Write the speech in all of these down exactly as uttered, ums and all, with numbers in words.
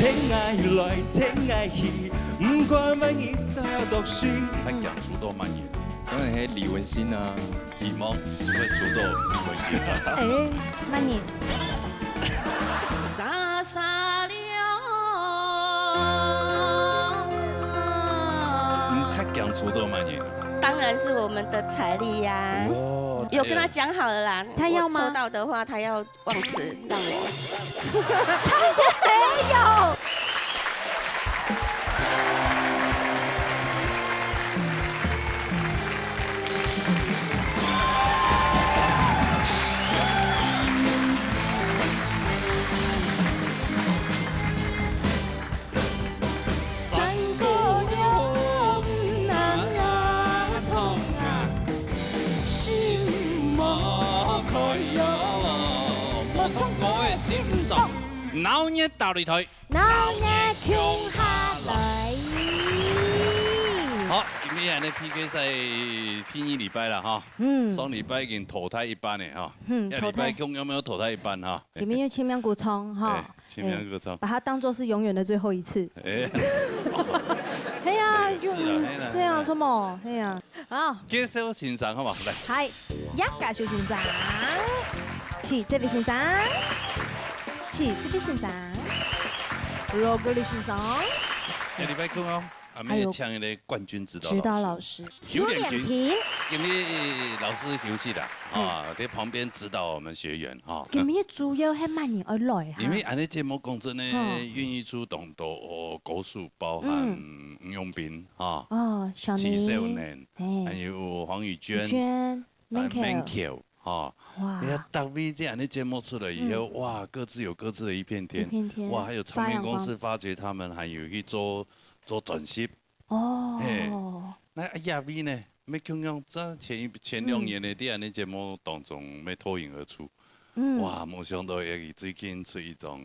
聽𠊎來，聽𠊎去，毋管萬一想要讀書。還講出到慢言，當然係李文心啊，李夢，只會出到李文心。哎，慢點。打沙了。嗯，較講出到慢言。當然是我們的彩麗呀。哦，有跟他講好了啦，他要嗎？我抽到的話，他要 忘词让我。他是没有。三姑娘，你啊唱啊，心莫开哟，莫唱我的心上。闹热大擂台，闹热共下來。好，今日个P K賽第二禮拜了哈。嗯。上禮拜已經淘汰一半了哈。嗯，下禮拜共樣有淘汰一半哈。今日又千面鼓冲哈。哎， 千面鼓冲。哎，把它當作是永遠的最後一次。哎。嘿啊，哎，是啊，嘿啦，对啊，嘿啦。做么？嘿啊。好。介紹先生好不好？來。嗨，杨介紹先生，徐德伟先生，徐思碧先生，罗格里先生。下禮拜共哦。 啊，哎呦，請一个冠軍指導老師。指導老師，邱連平。邱連平。今日老師休息啦，嗯。啊，在旁邊指導我們學員，哈。今日主要係麼人愛來哈？因為恁呢節目講真呢，嗯。願意出動到，哦，高手，包含嗯。吳永斌，哈。哦，小倪。徐少年，嘿。還有黃宇娟。宇娟。 啊，Michael。Michael，哈。哇。你看，逐位這恁呢節目出來以後，嗯。哇，各自有各自的一片天。一片天。哇，還有唱片公司發掘他們，發揚光大。還有去做，做專輯。哦。嘿。那阿雅V呢？沒共樣，這前一，前兩年呢，嗯。在恁呢節目當中，沒脫穎而出。嗯。哇，沒想到也最近出一張，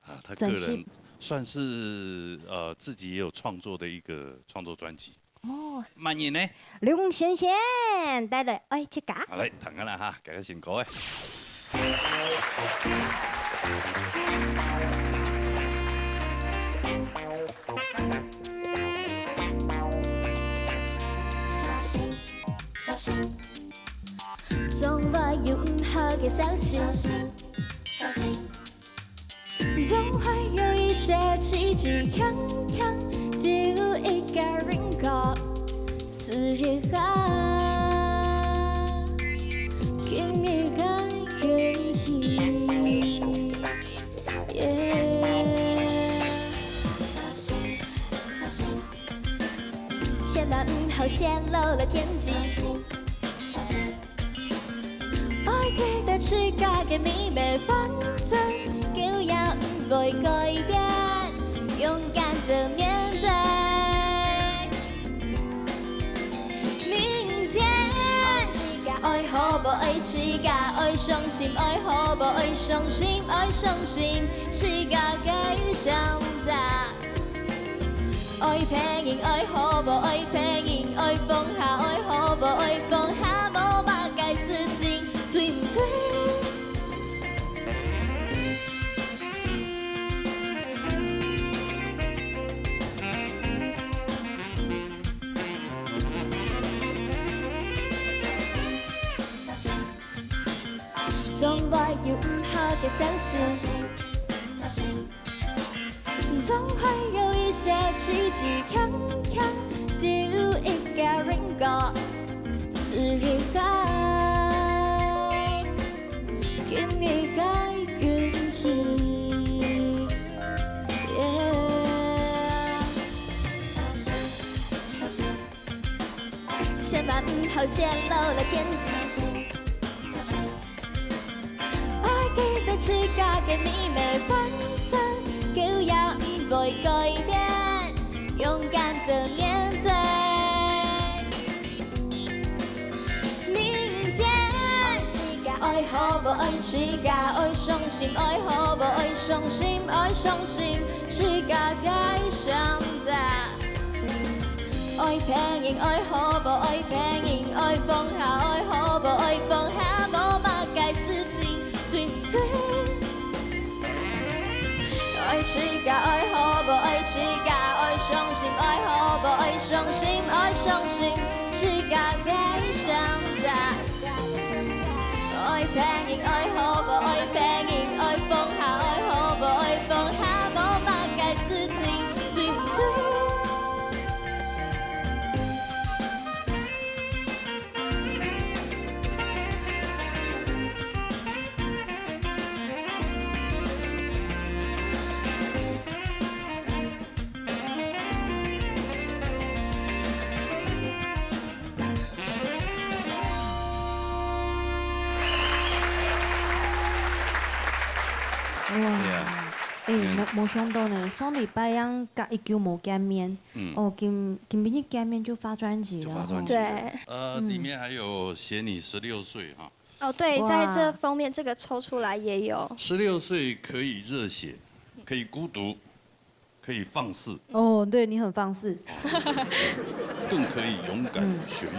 啊，他個人專輯。算是，呃，自己也有創作的一個創作專輯。 哦。麼人呢？龍先生帶來《愛自家》。好，來，聽下啦哈，這个新歌誒。總會有毋好个消息。 總會有一些奇蹟，輕輕就一個人過，是一個今日个運氣。Yeah。千萬毋好洩漏了天機。 愛記得自家个秘密，反正久也毋會改變，勇敢地面對。明天，自家愛好無愛自家，愛傷心愛好無愛傷心，愛相信自家个選擇。 愛別人愛好無愛別人，愛放下愛好無愛放下，無麼个事情對毋對。總會有毋好个消息。 總會有一些奇蹟，輕輕就一個人過，是一個今日个運氣。Yeah。 千萬毋好洩漏了天機。愛記得自家个秘密，反正久也毋會改變，勇敢地面對。明天，自家愛好無愛自家，愛傷心愛好無愛傷心，愛相信自家个選擇。 愛別人愛好無愛別人，愛放下愛好無愛放下，無麼个事情對毋對。愛愛自家，愛好無愛自家，愛傷心，愛好無愛傷心，愛傷心，自家个選擇。愛別人，愛好無愛別人，愛放下，愛好無愛放下，無麼个事情最毋對。哇，哎，無無想到呢，上禮拜樣隔已久無見面，哦，今今晡日見面就發專輯了，就發專輯了。對，呃，裡面還有寫你十六歲哈。哦，對，哇。在這封面這個抽出來也有。十六歲可以熱血，可以孤獨，可以放肆。哦，對，你很放肆。更可以勇敢尋夢。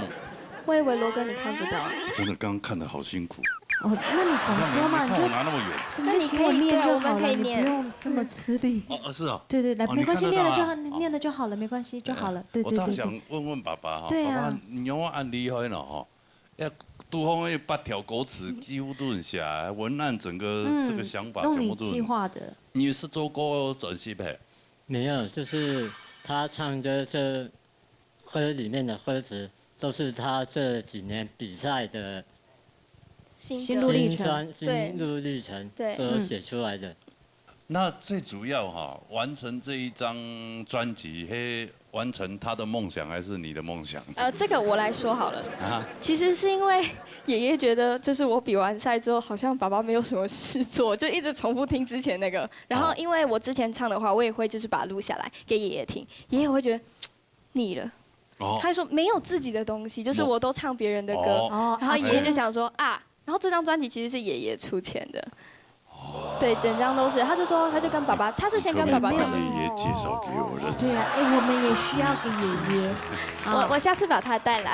我以為羅哥你看不到。真的，剛剛看得好辛苦。哦，那你早說嘛，你看我拿那麼遠。你就你就請我念就好了，那你可以，對，我們可以念。你不用這麼吃力。哦，哦，是啊。對對，來，哦，沒關係，你看得到啊。念了就好，哦。念了就好了，沒關係，就好了。對對對對。我倒想問問爸爸哈，對啊。爸爸，你有恁厲害呢哈？ 要杜峰那八條歌詞幾乎都很寫，文案整個這個想法全部都很，嗯，都你計劃的。你是做過專輯嘿？沒有，就是他唱的這歌裡面的歌詞，都是他這幾年比賽的心得。心路歷程。心酸，對。心路歷程，對。所寫出來的。嗯。 那最主要哈，完成這一張專輯，嘿，完成他的夢想還是你的夢想？呃，這個我來說好了。啊？其實是因為爺爺覺得，就是我比完賽之後，好像爸爸沒有什麼事做，就一直重複聽之前那個。然後因為我之前唱的話，我也會就是把它錄下來給爺爺聽，爺爺會覺得，膩了。哦。他說沒有自己的東西，就是我都唱別人的歌。哦。哦，然後爺爺就想說，啊，然後這張專輯其實是爺爺出錢的。對，整張都是。他就說，他就跟爸爸，他是先跟爸爸討論。你可不可以把爺爺介紹給我認識？對啊，哎，我們也需要個爺爺。我，啊。我下次把他帶來。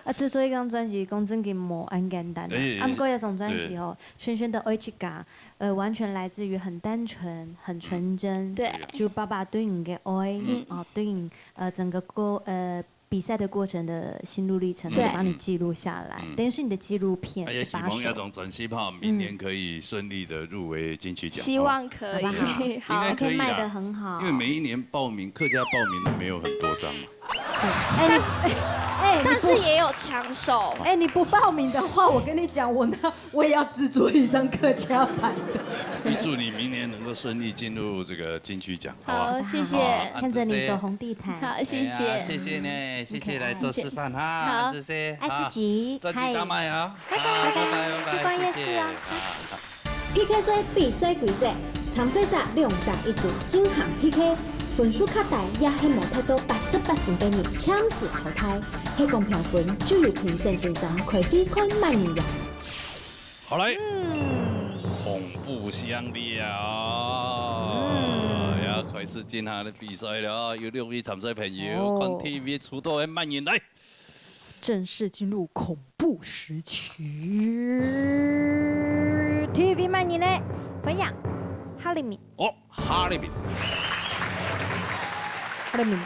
啊，製作一張專輯，講真个無恁簡單啊。哎，啊，毋過這張專輯吼，對。軒軒的愛自家，呃，完全來自於很單純、很純真，嗯。對。就爸爸對你的愛，嗯。哦，對你，呃，整個過，呃， 比賽的過程的心路歷程，對。都幫你記錄下來，嗯。等於是你的紀錄片，哎呀，希望這張專輯哈，明年可以順利地入圍金曲獎，希望可以。好不好？好。應該可以啦，應該賣得很好。因為每一年報名，客家報名的沒有很多張嘛。哎，你，哎，你不，但是也有搶手。哎，你不報名的話，我跟你講，我那 我也要製作一張客家版的。預祝你明年能夠順利進入這個金曲獎，好不好？好，謝謝。好，看著你走紅地毯。好，謝謝。哎呀，謝謝呢，謝謝來做示範哈，好。謝謝。好。愛自己，好，做自己，嗨。大媽呀，拜拜。好，拜拜，拜拜，拜拜，謝謝。謝謝。好，好。P K賽比賽規則，參賽者兩儕一組進行P K，分數較低也係無達到八十八分个人，暫時淘汰。係講評分，就由評審先生開會看麼人贏。 好來，嗯。恐怖聲了，嗯。要開始進行的比賽了，有六位參賽朋友，哦。看T V出到个麼人來。正式進入恐怖時期。T V麼人呢？分享，哈利米。 哦，哈利米。哈利米。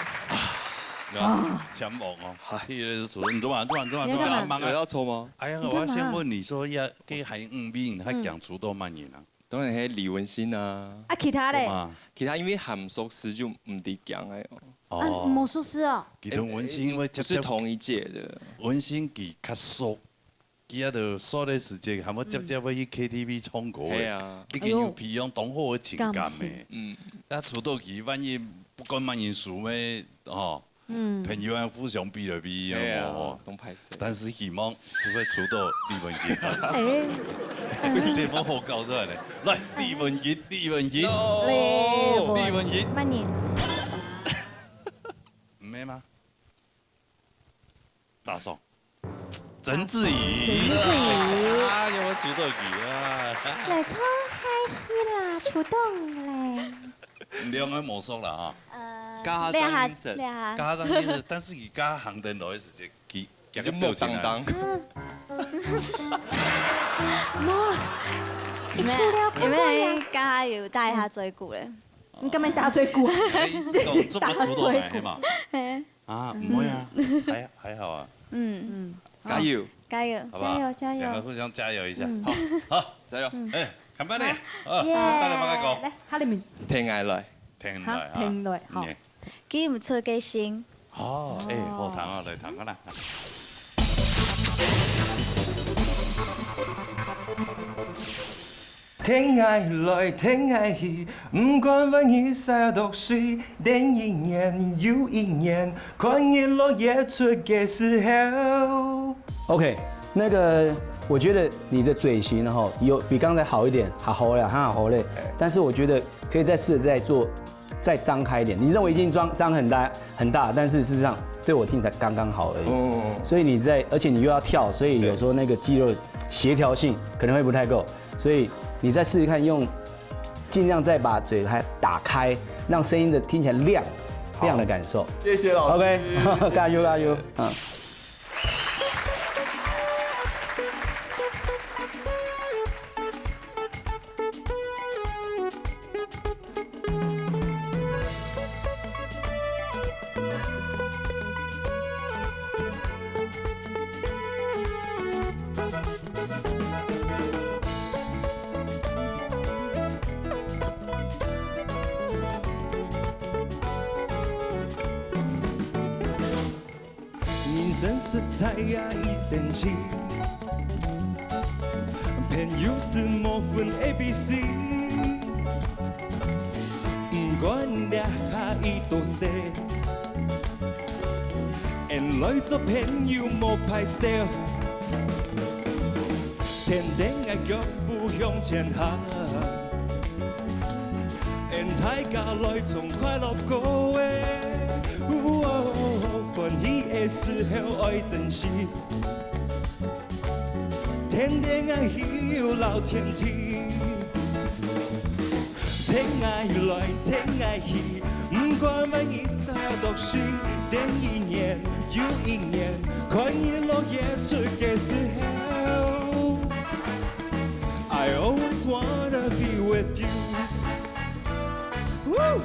啊，強王哦，哈利米是主，你做嘛，你做嘛，你做嘛，你做嘛，你做嘛，你做嘛。有要抽嗎？哎呀，你幹嘛？我要先問你說，呀，該還有五名，還講出到麼人啊？當然還有李文星啊。啊，其他嘞？有嗎？其他因為還毋熟識就毋知講哎哦。哦。啊，無熟識哦。其實文星因為接，不是同一屆的。文星佢較熟。 佢啊，就說个時節，還無接接要去K T V唱歌个，嗯。係啊。已經有培養當好个情感个。感情。嗯。啊，出到去，萬一不管麼人輸咩，吼，嗯。朋友啊，互相比來比去，係啊，吼。當歹勢。但是希望就會出到李文杰。哎。這無好搞出來咧。來，李文杰，李文杰。No。李文杰。麼人？毋係嗎？ 打爽。曾志怡。曾志怡。啊，有無出到去啊？來唱嗨戲啦，出動咧。兩個魔術啦哈。呃，加上一層。兩下，兩下。加上一層，但是佢加行等落去時節，佢，佢就表情啊。就木當當。嗯。無，一出了看過呀。因為，因為加下有帶下追鼓咧。你敢毋打嘴鼓？哎，講做毋出來，係嘛？嘿。啊，毋會啊，還，還好啊。嗯，嗯，加油，加油，好不好？加油，加油。兩個互相加油一下。嗯。好，好，加油。嗯。哎，看吧你，好，耶。帶來放開講。來，下面。天涯來。天涯啊。哈，天涯，好。嗯。寄毋出个心。哦，哎，好聽啊，來聽看啦。 天涯來，天涯去，毋管問你啥毒水，等一年又一年，看日落日出个時候。OK，那個，我覺得你的嘴型吼，有比剛才好一點，好好了，很好嘞。但是我覺得可以再試着再做，再張開一點。你認為已經張，張很大，很大，但是事實上對我聽才剛剛好而已。哦。所以你在，而且你又要跳，所以有時候那個肌肉協調性可能會不太夠。 所以你再試試看，用，盡量再把嘴巴打開，讓聲音的聽起來亮，好。亮的感受。謝謝老師。OK，加油，加油，嗯。人生實在也已神奇，朋友是無分A B C，毋管這下已多細，恩來做朋友莫歹笑，天天个腳步向前行。 恩大家來從快樂過个，哦，歡喜个時候愛珍惜。天頂个有老天地，天涯來，天涯去，毋管問你啥毒水，等一年又一年，看日落日出个時候。 I always wanna be with you. Woo!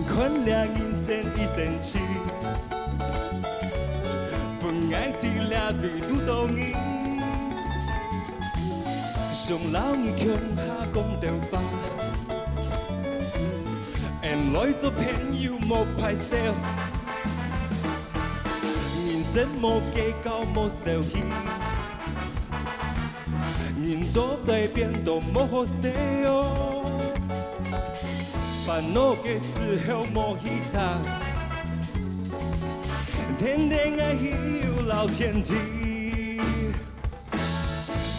看這人生已神奇，分𠊎在這位堵到你，想摎你共下講兜話。 恩來做朋友莫歹笑，人生莫計較莫受氣，人做對變到莫好勢哦。煩惱个時候莫去吵，天頂个有老天地。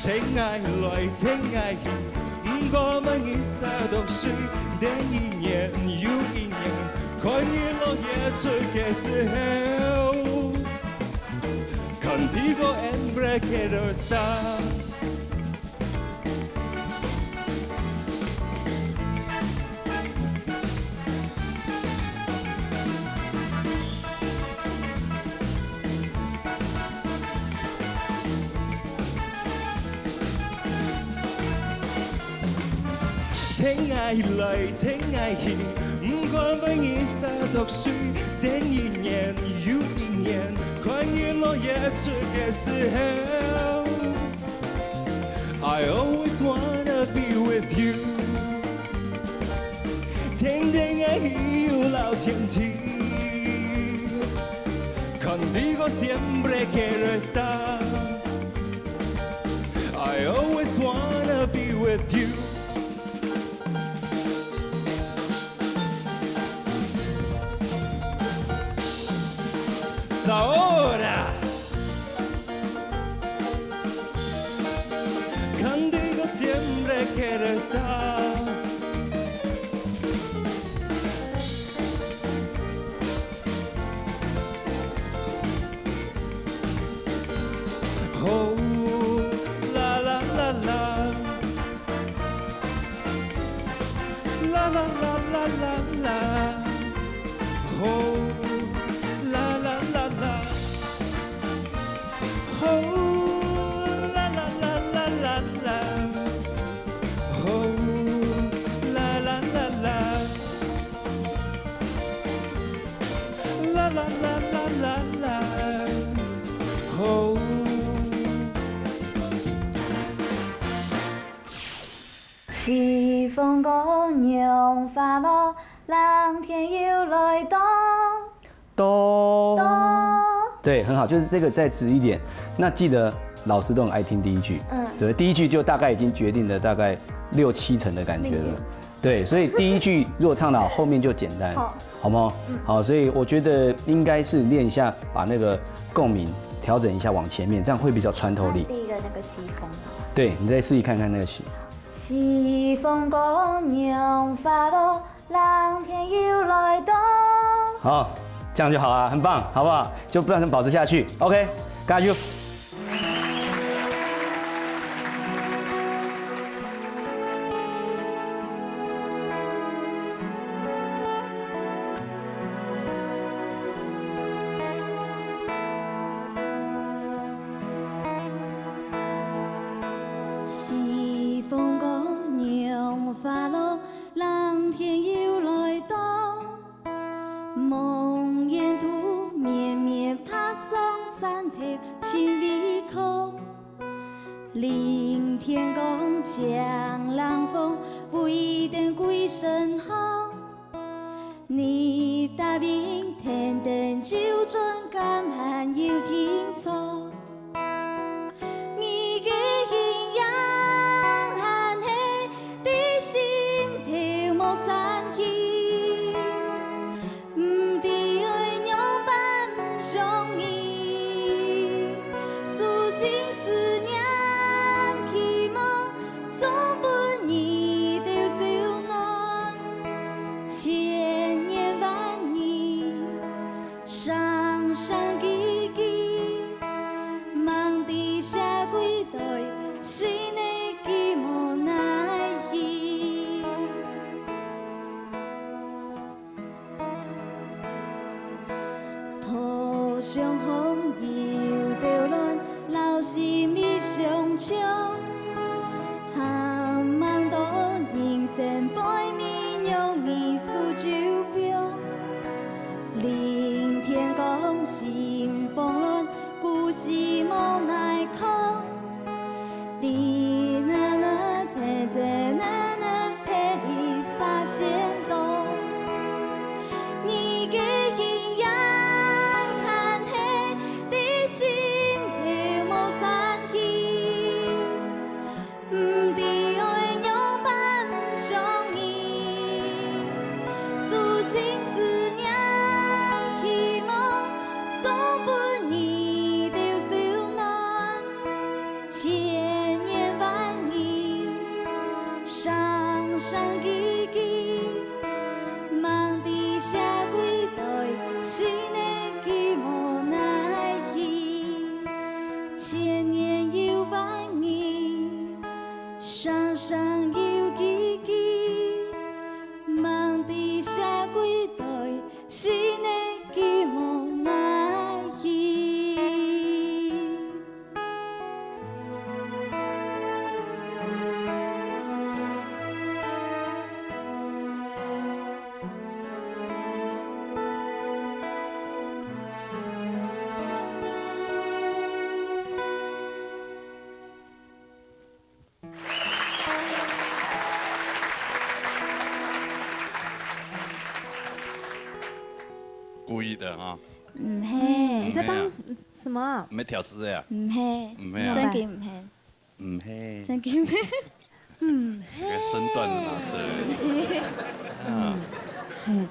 天涯來，天涯去，毋管問你啥毒水，等一年又一年，看日落日出个時候，看地球and break the star。 天涯來，天涯去，毋管問你啥毒水，等一年又一年，看日落日出个時候。I always wanna be with you。 天頂个有老天地，看地球siempre quiero estar。I always wanna be with you。Ahora。 Contigo siempre quiero estar. Oh, la, la, la, la. La, la, la, la, la, la. Oh, la, la, la, la. Oh, 西风过杨花路，冷天又来到。哆。哆。对，很好，就是这个再直一点。那记得老师都很爱听第一句，嗯。对，第一句就大概已经决定了大概六七成的感觉了。那个。对，所以第一句如果唱得好，后面就简单，好。好吗？嗯。好，所以我觉得应该是练一下，把那个共鸣调整一下往前面，这样会比较穿透力。那第一个那个西风。对，你再试试看看那个西。西风过杨花路，冷天又来到。好，这样就好了，很棒，好不好？就不然保持下去。OK，加油。西风过杨花路，冷天又来到。望沿途绵绵白霜，山头尽微空。冷天光，江浪风，围等归身旁。 你答应跈等就轉，敢還有定著？你个形影還係在心頭無散去，毋知愛仰般相依。書信思念期望，送分你兜燒暖。 千言萬語，聲聲句句，吂知寫幾代，心內寄無奈去。 桃上風又兜亂，老死未相從。還吂到人生背面，讓你數酒杯。冷天光，心慌亂，故事無奈講。 你那那天真那那陪你撒仙刀，你个形影還係在心頭無散去，毋知愛仰般相依，書信思念期望，送分你兜燒暖。 千言萬語，聲聲句句，吂知寫幾代，心內寄無奈去。千言又萬語，聲聲又句句，吂知寫幾代，心內寄無奈去。 故意的哈。毋係。你在幫，毋係啊。什麼啊？毋係挑事的啊。毋係。毋係啊。正經毋係。毋係。正經毋係。毋係。你看身段是拿這。啊。嗯。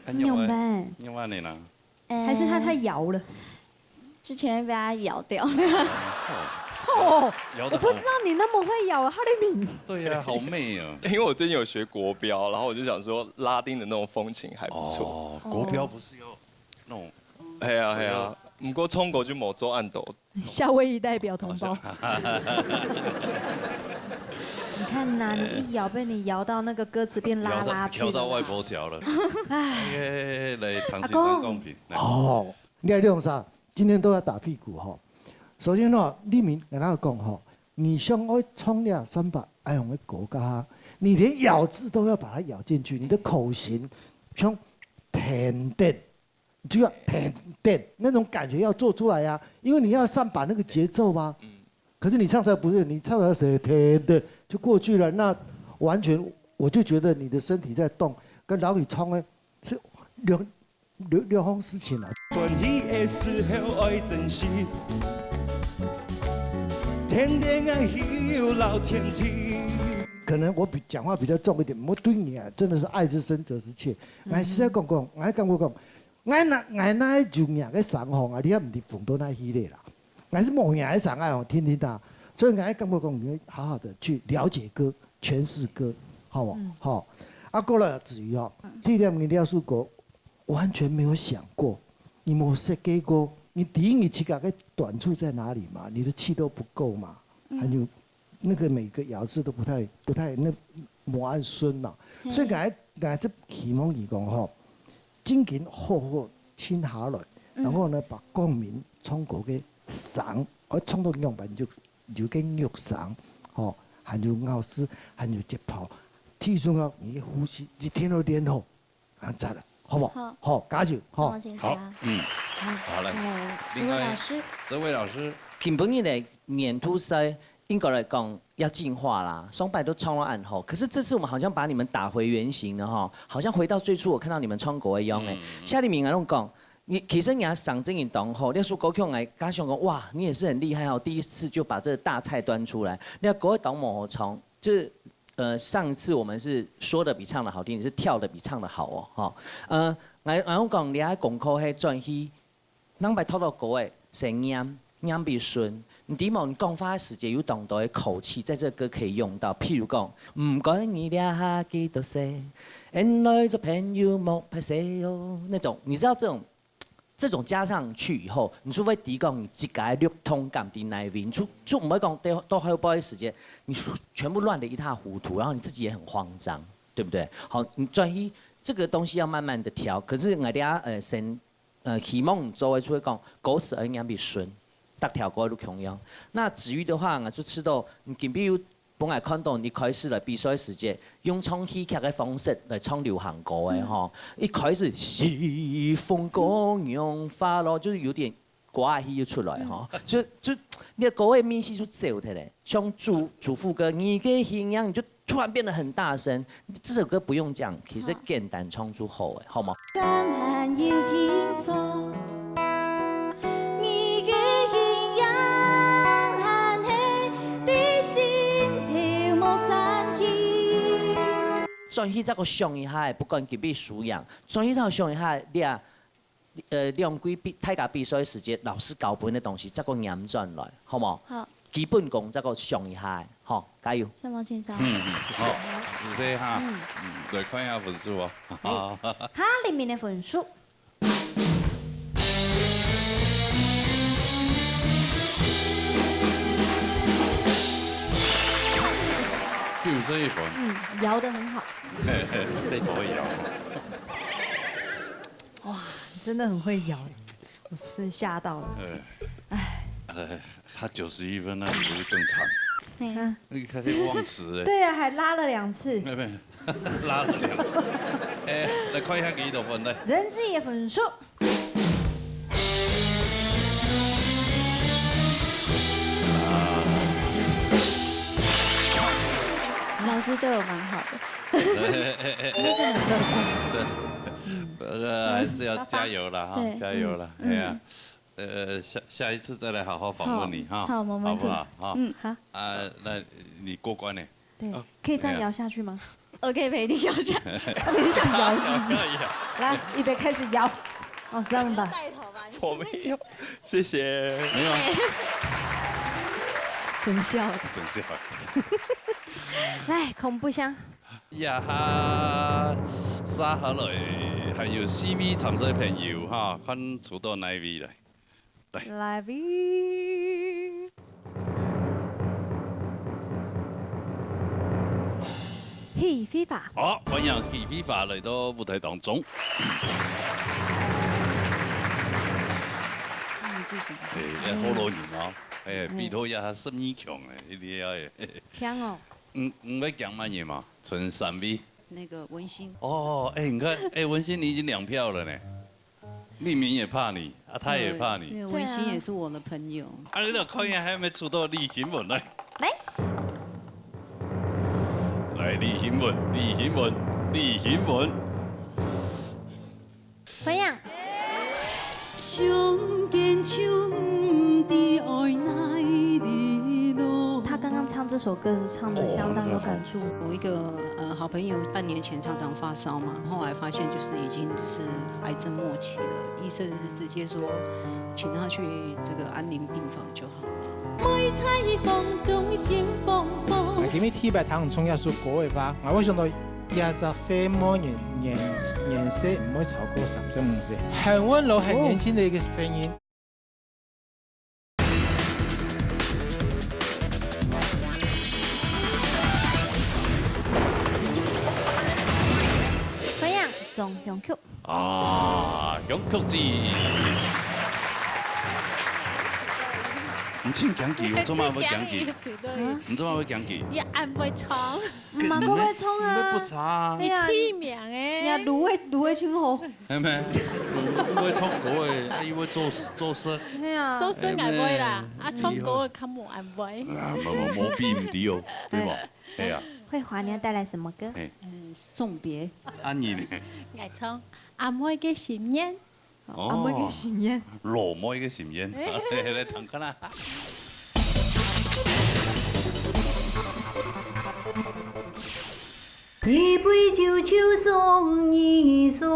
啊，仰般？仰般呢啦？ 還是他太搖了？之前被他搖掉了。哦，搖得好。我不知道你那麼會搖，哈利敏。對呀，好美哦。因為我最近有學國標，然後我就想說拉丁的那種風情還不錯。哦，國標不是有那種，哎呀，哎呀，不過中國就無做恁多。夏威夷代表同胞。你看呐，你一搖，被你搖到那個歌詞變拉拉去了啦。搖到，搖到外婆腳了。哎。哎，來，唐先生講評，來。哦， 你看這種啥，今天都要打屁股吼。首先吼，立明跟他講吼，你想愛唱這三八愛用的歌歌哈，你連咬字都要把它咬進去，你的口型像甜的，就要甜的那種感覺要做出來啊，因為你要上把那個節奏嘛。嗯。 可是你唱出來不是，你唱出來是甜的就過去了。那完全我就觉得你的身体在动，跟老李唱的是两两两方事情啊。欢喜的时候爱珍惜，天天啊有老天地。可能我比讲话比较重一点，我对你啊真的是爱之深责之切。来，实在讲讲，来讲讲讲，俺那俺那就两个三行啊，你也唔知捧到哪去咧啦，俺是某两个三个哦，听听他，所以俺感觉讲，你要好好的去了解歌、诠释歌，好不好？好，啊，过了至于哦，第一点，你要说过完全没有想过，你没有设计过，你第一你自己的短处在哪里嘛？你的气都不够嘛？还有那个每个咬字都不太不太那模按孙嘛，所以刚才刚才这题目你讲吼，真紧好好听下来，然后呢把共鸣唱过个上，而唱到两百就就个肉上，吼，还有咬字，还有节拍，最重要你的呼吸一定要练好。 啊，再来，好不好？好，加油，好。好，嗯，好了。另外，这位老师，这位老师，今晡日个年度赛，应该来讲要进化啦，上摆都唱了恁好，可是这次我们好像把你们打回原形了哈，好像回到最初我看到你们唱歌一样哎。下面人家讲，你其实人家上真人当好，那首歌曲来，加上讲哇，你也是很厉害哦，第一次就把这个大菜端出来，那歌当无好唱，这。 呃，上次我们是说的比唱的好听，你是跳的比唱的好哦，哈。呃，俺俺讲你爱功课嘿转去，人拜读到歌诶，先念，念比顺。你知无？你讲话的时节有当多的口气，在这个歌可以用到。譬如讲，毋管你这下几多岁，俺来做朋友莫怕谁哦，那种，你知道这种 这种加上去以后，你除非提供你自家的六通感的那一位，你出就不会讲到到后背的时间，你全部乱得一塌糊涂，然后你自己也很慌张，对不对？好，你转移这个东西要慢慢的调，可是我等下呃先呃希望做的出来讲，歌词而言比顺，大条歌都同样。那至于的话，我就知道你今比如 本来看到你开始来比赛时节，用唱戏曲个方式来唱流行歌个吼，一开始西风姑娘花落，就是有点歌仔戏就出来吼，就就你的歌个味道就走脱了，像主主副歌你个形象就突然变得很大声，这首歌不用讲，其实简单唱就好个，好吗？ 转去再个想一下，不管今日输贏，转去再想一下，你啊，呃，两队比大家比赛个时节，老师教分个东西，再个念转来，好无？好。基本功再个想一下，好，加油！什么先生？嗯，好，仔细哈，嗯，来看一下分数哦。哈，里面的分数。 九十一分。嗯，摇得很好。这怎么摇？哇，真的很会摇，我是吓到了。哎，他九十一分，那你不是更惨？嗯，你还可以忘词哎。对啊，还拉了两次。没有没有，拉了两次。哎，来看一下几多分来。人自己的分数。 老师对我蛮好的。这，呃，还是要加油了哈，加油了，哎呀，呃，下下一次再来好好访问你哈，好，没问题。好不好？哈，嗯，好。啊，那你过关呢？对，可以这样摇下去吗？我可以陪你摇下去。你想摇是不是？来，预备，开始摇。哦，这样吧。带头吧。我没有，谢谢。没有啊，真笑。真是好。来，恐怖箱。呀哈，沙河雷还有 C V 长水朋友哈，看出到哪一位来？来宾。戏非法。好，欢迎戏非法来到舞台当中。你这什么？哎，好多人哦，哎，比头也还十二强哎，一定要哎。强哦。嗯，你会讲乜嘢嘛？陈三位。那个文心。哦，哎，你看，哎，文心你已经两票了呢。丽敏也怕你，啊，他也怕你。因为文心也是我的朋友。啊，你老看一下还没出到李新文来。来。来，哎，李行文，李行文，李行文。回应。相见就毋知爱哪里路。他刚刚唱这首歌的时候唱得相当有感触。我一个呃好朋友半年前常常发烧嘛，后来发现就是已经就是癌症末期了，医生是直接说，请他去这个安宁病房就好了。每在风中心风风。今日特別聽唱這首歌个話，𠊎會想到這隻細妹人年年歲毋會超過三十五歲，很溫柔、很年輕的一個聲音。歡迎鍾香曲。啊，香曲姐。你真驚佢，我做麼會驚佢？你做麼會驚佢？佢恁會唱。毋係，佢會唱啊。佢第一名欸。你啊，你會你會唱好。係咩？會唱歌欸，啊，佢會做做事。係啊。做事𠊎會啦，啊，唱歌个較無恁會。啊，無無無比毋知哦，對無？係啊。慧華，你要帶來什麼歌？欸。嗯，送別。啊，你呢？𠊎唱阿妹个心願。 哦，阿妹个心願。老妹个心願，來聽看啦。一杯酒酒送你送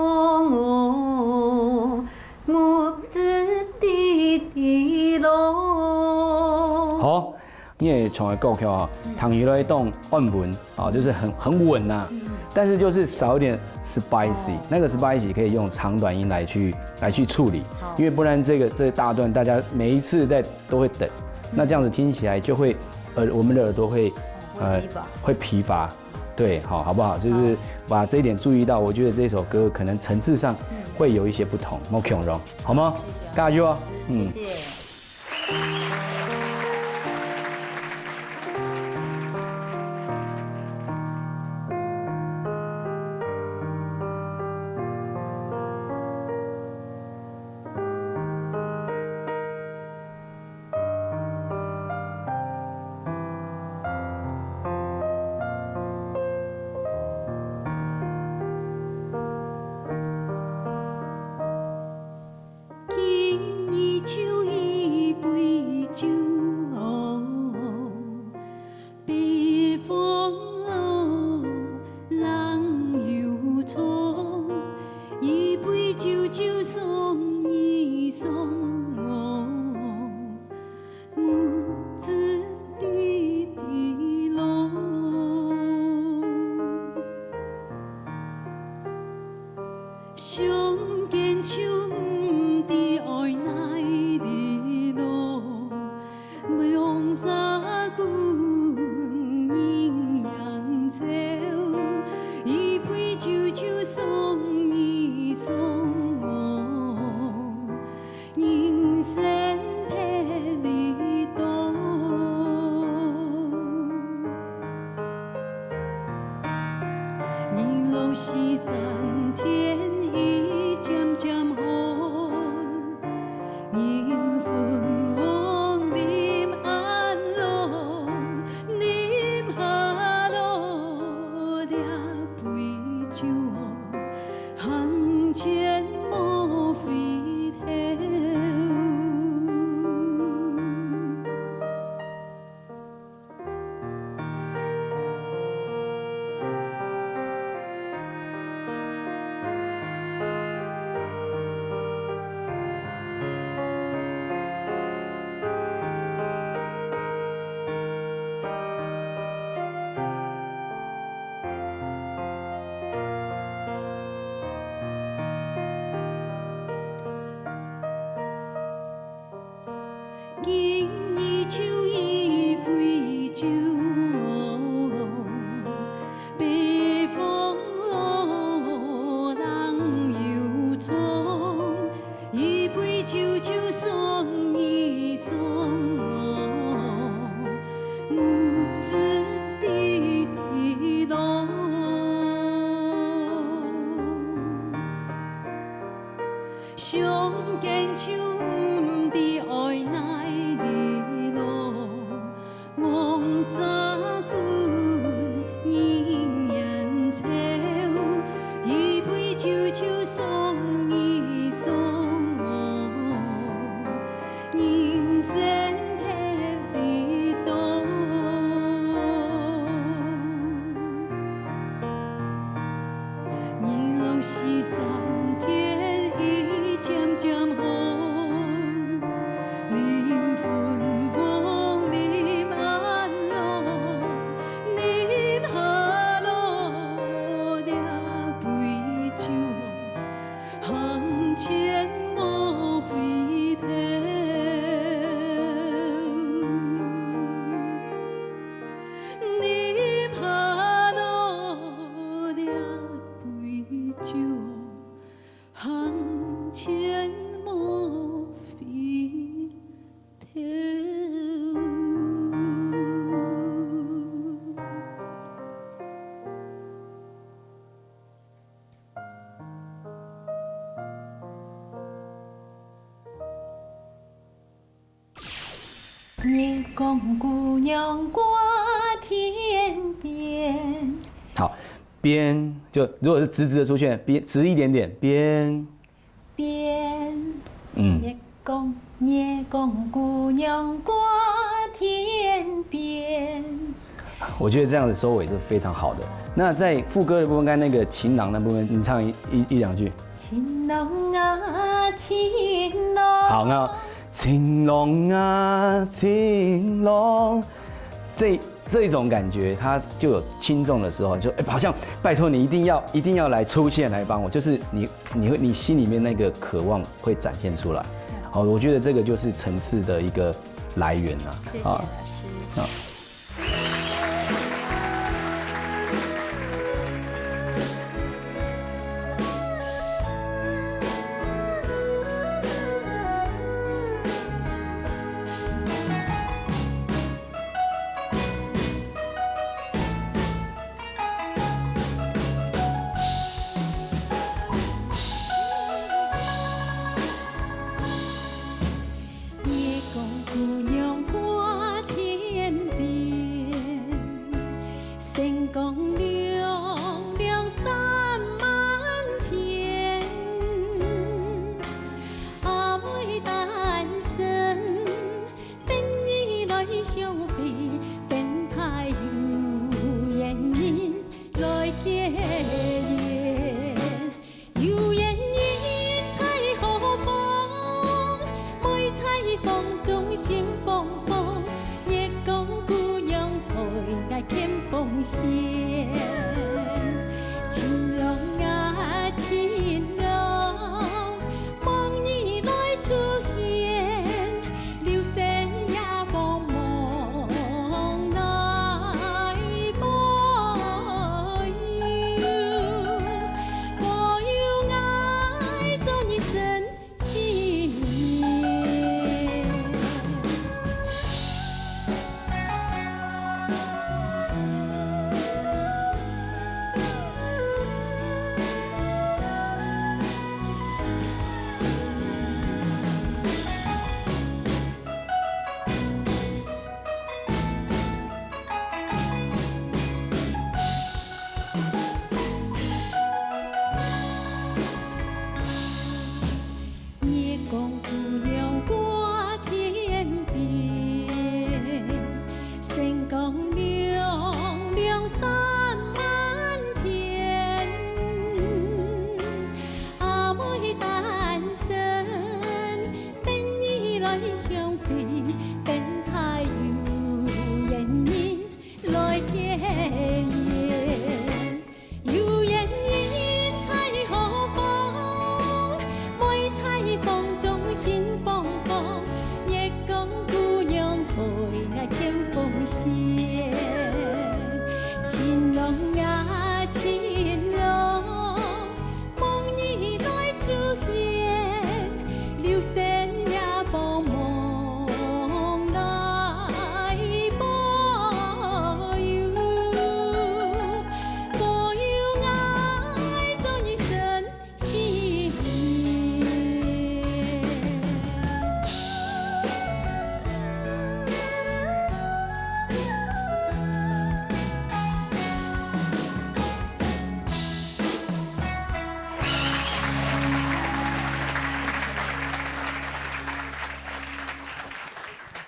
我，我只滴滴落。好，你也唱个歌曲啊，聽起來當安穩。 哦，就是很很穩呐，但是就是少一點spicy，那個spicy可以用長短音來去來去處理，因為不然這個這大段大家每一次在都會等，那這樣子聽起來就會，呃，我們的耳朵會，呃，會疲乏，對，好好不好？就是把這一點注意到，我覺得這首歌可能層次上會有一些不同，莫強榮，好嗎？加油哦，嗯。 今日就一杯酒，北风冷又冲，一杯酒就送你送我，我只滴滴落。 相見就毋知愛哪一哩路，望山君人影瘦，一杯酒就送你送我， 人生別離多。日落西山，天已漸漸寒，人分黃林暗落，林下路，這杯酒 行前莫回頭。今日就一杯酒，北風冷又衝， 一杯酒就送你送我，我只滴滴落。相見就毋知愛哪一哩路，望山君人好，边就如果是直直的出现，边直一点点，边。边。嗯。月光，月光，姑娘挂天边。我觉得这样子收尾是非常好的。那在副歌的部分，刚才那个情郎那部分，你唱一一一两句。情郎啊，情郎。好，那情郎啊，情郎，这这种感觉，它就有轻重的时候，就哎，好像拜托你一定要一定要来出现来帮我，就是你你会你心里面那个渴望会展现出来。好，我觉得这个就是层次的一个来源啊。谢谢老师。啊。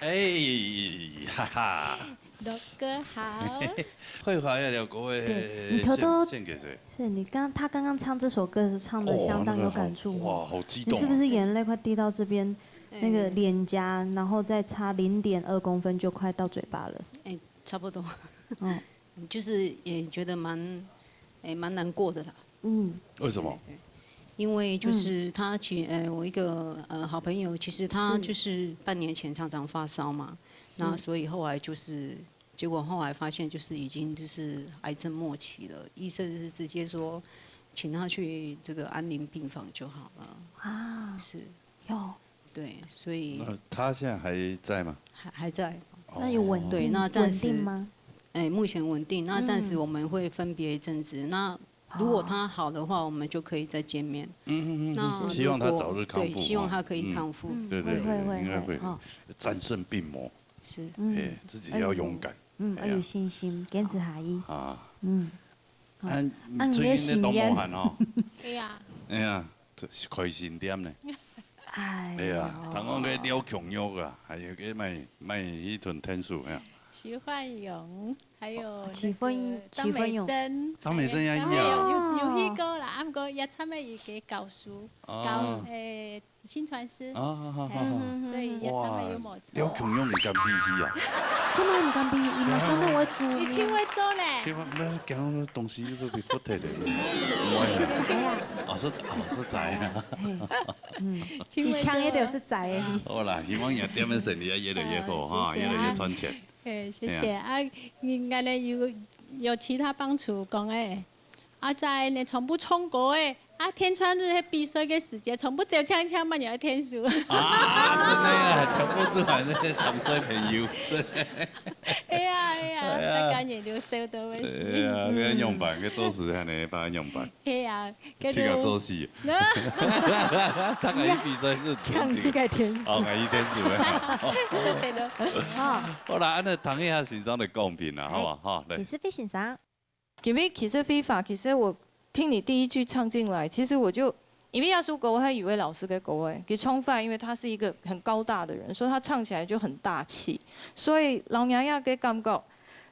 哎，哈哈。乐哥好。慧华要了各位，对，你偷偷献，献给谁？是你刚，他刚刚唱这首歌的时候唱得相当有感触哦。哇，好激动啊。你是不是眼泪快滴到这边，那个脸颊，然后再差零点二公分就快到嘴巴了？哎，差不多。嗯。就是也觉得蛮，哎，蛮难过的啦。嗯。为什么？对，因为就是他其，呃，我一个，呃，好朋友，其实他就是半年前常常发烧嘛，那所以后来就是，结果后来发现就是已经就是癌症末期了，医生是直接说，请他去这个安宁病房就好了。啊，是。有。对，所以那他现在还在吗？还，还在。那有稳定，对，那暂时，稳定吗？哎，目前稳定。那暂时我们会分别一阵子。那如果他好的话，我们就可以再见面。嗯嗯嗯，那希望他早日康复，对，希望他可以康复。嗯，对对对，会会应该会会，哦。战胜病魔。是。嗯，哎，自己要勇敢。嗯，哎呀。要有信心，坚持下去。啊。嗯。啊，啊，你个心願。最近个當無閒哦。對啊。哎呀，這是開新店呢。哎呀，哎喲。聽講个廖強玉啊，還有个賣，賣彼陣天使，哎呀。徐煥勇，還有那個哦，徐煥，張美珍。徐煥勇。張美珍也有。哎，有，有去過啦，啊，毋過也參加一個教書，哦。教，誒， 薪傳師。啊，好，好，好，好。哎，所以也常常有摩擦。哇，廖強玉毋敢去去啊。做麼毋敢去？佢嘛真的會煮。佢真會做呢。這擺，毋係講東西都被不退的。係仔啊。哦，係，哦，係仔啊。嘿，嗯，真會做。佢強一點係仔的。好啦，希望你店个生意越來越好哈，哦，謝謝啊。越來越賺錢。 哎，謝謝。哎呀。啊，你，恁呢有，有其他幫手講誒，啊，在呢全部唱歌誒，啊，天穿日个比賽个時間全部走嗆嗆，乜有天數。啊，真的啊，全部做完那些長衰朋友，真的。哎呀，哎呀，哎呀。大家也就笑到會死。哎呀，該樣辦，該到時候呢，把它樣辦。 係啊，自家做事。大家去比賽係搶這個。搶這個天數。哦，𠊎去天數啊。對對對。啊。好啦，恁呢聽一下先生个講評啦，好不好？哈，來。請思菲先生。因為其實非法，其實我聽你第一句唱進來，其實我就，因為那首歌係雨薇老師个歌誒，佢唱法，因為他是一個很高大的人，所以他唱起來就很大氣。所以老娘家个感覺，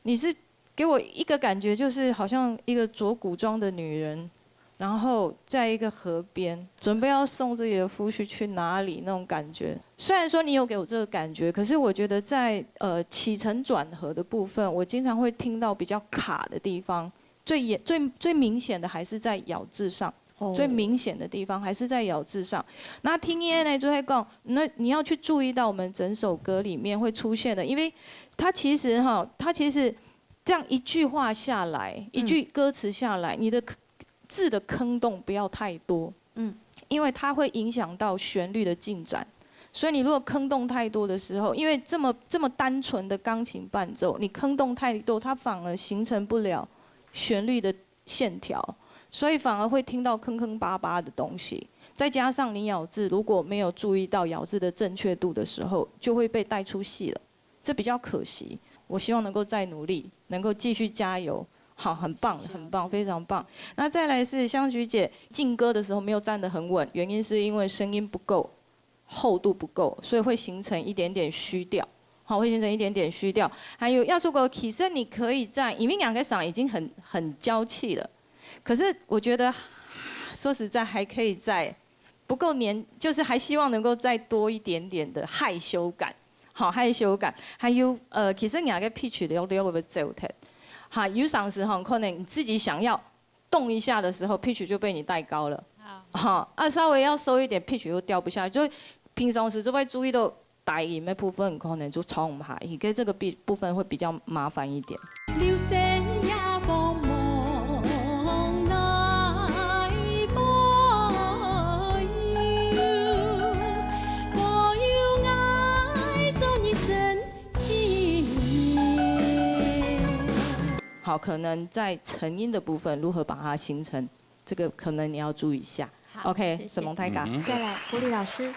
你是 給我一個感覺，就是好像一個著古裝的女人，然後在一個河邊，準備要送自己的夫婿去哪裡那種感覺。雖然說你有給我這個感覺，可是我覺得在，呃，起承轉合的部分，我經常會聽到比較卡的地方，最嚴、最、最明顯的還是在咬字上。哦。最明顯的地方還是在咬字上。那聽音呢，就會講，那你要去注意到我們整首歌裡面會出現的，因為它其實哈，它其實 這樣一句話下來，嗯。一句歌詞下來，你的字的坑洞不要太多，嗯。因為它會影響到旋律的進展。所以你如果坑洞太多的時候，因為這麼、這麼單純的鋼琴伴奏，你坑洞太多，它反而形成不了旋律的線條，所以反而會聽到坑坑巴巴的東西。再加上你咬字如果沒有注意到咬字的正確度的時候，就會被帶出戲了。 這比較可惜。我希望能夠再努力，能夠繼續加油。好，很棒，謝謝老師。很棒，非常棒。那再來是香菊姐，進歌的時候沒有站得很穩，原因是因為聲音不夠，厚度不夠，所以會形成一點點虛調。好，會形成一點點虛調。還有，要說過，其實你可以在，因為兩個嗓已經很、很嬌氣了，可是我覺得，說實在還可以再 不夠黏，就是還希望能夠再多一點點的害羞感，好，害羞感。還有，呃，其實你个pitch略略會走忒，哈，有常時哈，可能你自己想要動一下的時候，pitch就被你帶高了，好。哈，啊，稍微要收一點，pitch又掉不下來，就平常時就會注意到低音的部分，可能就唱毋下去，跟這個部、部分會比較麻煩一點。流星也幫忙來保佑，保佑𠊎做你神仙。好，可能在成音的部分如何把它形成，這個可能你要注意一下。好，OK，謝謝。沈蒙大家。嗯哼。再來，國立老師。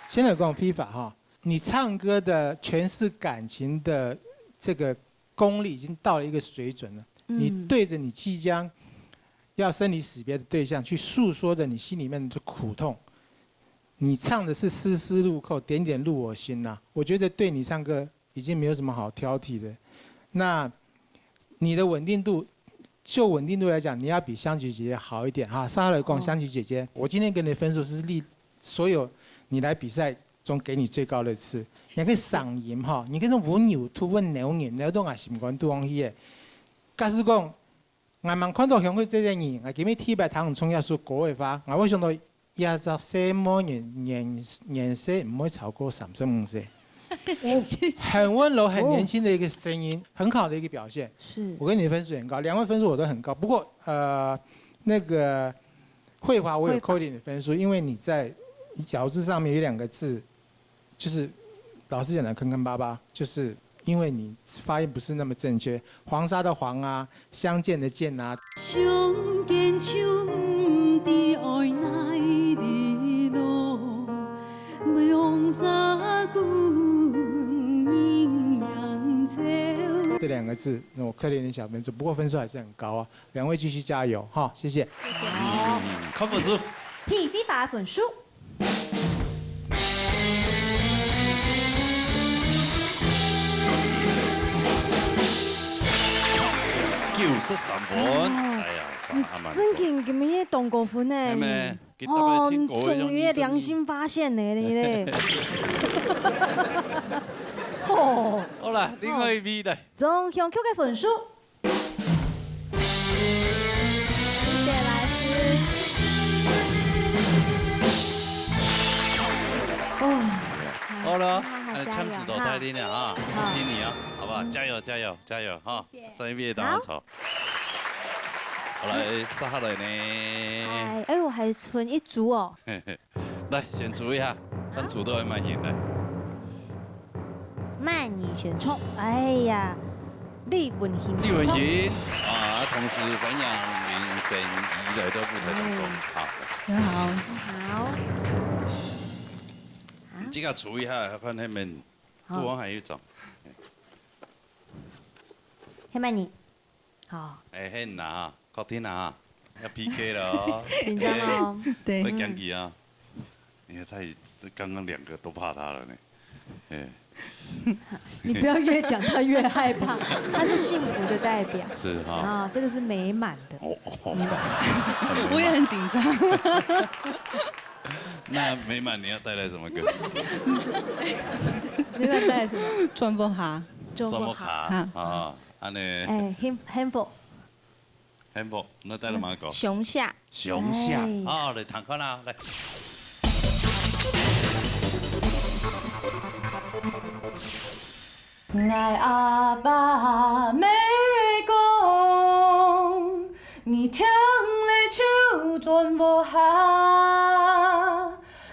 先來講非法哈，你唱歌的詮釋感情的這個功力已經到了一個水準了。嗯。你對著你即將要生離死別的對象去訴說著你心裡面的苦痛，你唱的是絲絲入扣，點點入我心吶。我覺得對你唱歌已經沒有什麼好挑剔的。那你的穩定度，就穩定度來講，你要比香菊姐姐好一點哈。稍微來講，哦。香菊姐姐，我今天給你的分數是歷所有你來比賽中給你最高的一次。你个嗓音哈，你个那種溫柔度、溫柔音，那種啊，心肝肚往去个。假使講， 𠊎吂看到香桂姐个人，𠊎今日第一擺聽唱這首歌个話，𠊎會想到這隻細妹人，年、年歲毋會超過三十五歲。很溫柔、很年輕的一個聲音，很好的一個表現。是。我給你的分數很高，兩位分數我都很高。不過，呃，那個慧華，我有扣一點分數，因為你在咬字上面有兩個字， 就是老師講的坑坑巴巴，就是因為你發音不是那麼正確。黃沙的黃啊，相見的見啊。相見就毋知愛哪裡路，黃沙故人影斜。这两个字，那我可怜的小分数，不过分数还是很高啊。两位继续加油哈，谢谢。谢谢哦。看分数。睇非凡个分数。九十三分，哎呀，上还蛮高。真紧，今日当高分呢。妹妹，给大哦，家请各位终于良心发现呢，你嘞。哦，好啦，另外一位来。中香曲个分数。谢谢老师。哦，好了，好好哎，chance都带你了啊，好恭喜你啊，好不好？加油，加油，加油哈！谢谢这一位当然吵。好来，接下来呢？哎，哎呦，还存一组哦。来，先出一下，看出到有蛮赢来。慢你选错，哎呀，李文hinnh李文hinnh啊，同时欢迎林神怡来到舞台当中。好，大家好。好，你这个出一下，看那边好对方还有一种。黑曼妮，好，哎，很难啊，靠天啊，要PK了哦。紧张哦。对会，尴尬啊。你看他也刚刚两个都怕他了呢。哎，你不要越讲他越害怕。他是幸福的代表是哈。啊，这个是美满的。哦哦，我也很紧张。那美满你要带来什么歌？美满带什么？转播哈。中国怎么卡啊？啊，那哎，幸幸福。幸福，那带了哪个？熊下。熊下哎啊，来弹看啦，来。 𠊎阿爸阿姆講，你聽了就轉屋下，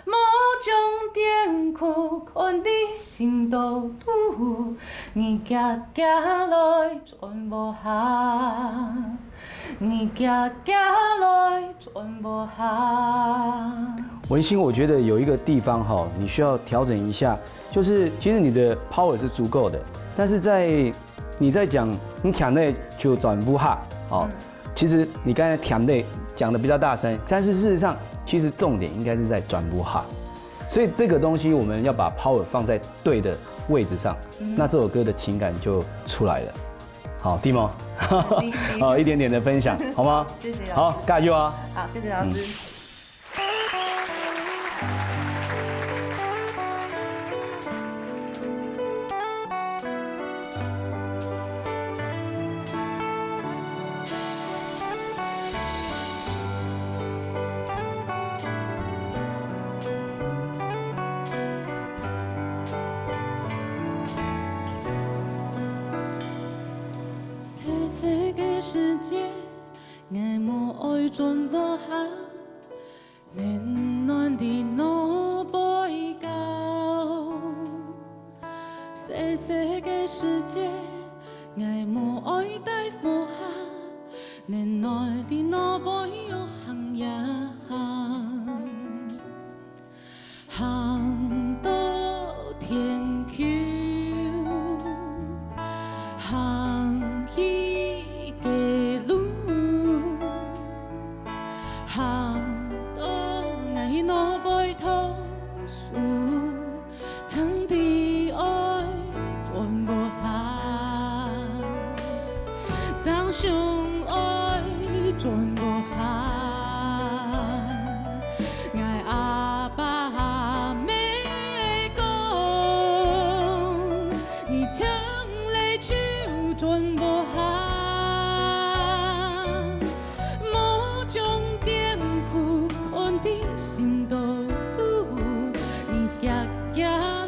莫將艱苦看在心肚肚，你遽遽來轉屋下，你遽遽來轉屋下。文星，我觉得有一个地方哈，你需要调整一下，就是其实你的 power 是足够的，但是在你在讲你強烈就轉屋下哦，其实你刚才強烈讲的比较大声，但是事实上其实重点应该是在轉屋下，所以这个东西我们要把 power 放在对的位置上，那这首歌的情感就出来了。好，弟吗？好，一点点的分享，好吗？谢谢老师。好，加油啊！好，谢谢老师。 細細个時節，𠊎無愛轉屋下，寧願在外背搞。細細个時節，𠊎無愛戴屋下，寧願在外背又行也行。 行到天光，行去街路，行到𠊎去外背讀書，正知愛轉屋下。 正想愛轉屋下。𠊎阿爸阿姆講，你聽了就轉屋下，莫將艱苦看在心肚肚，你遽遽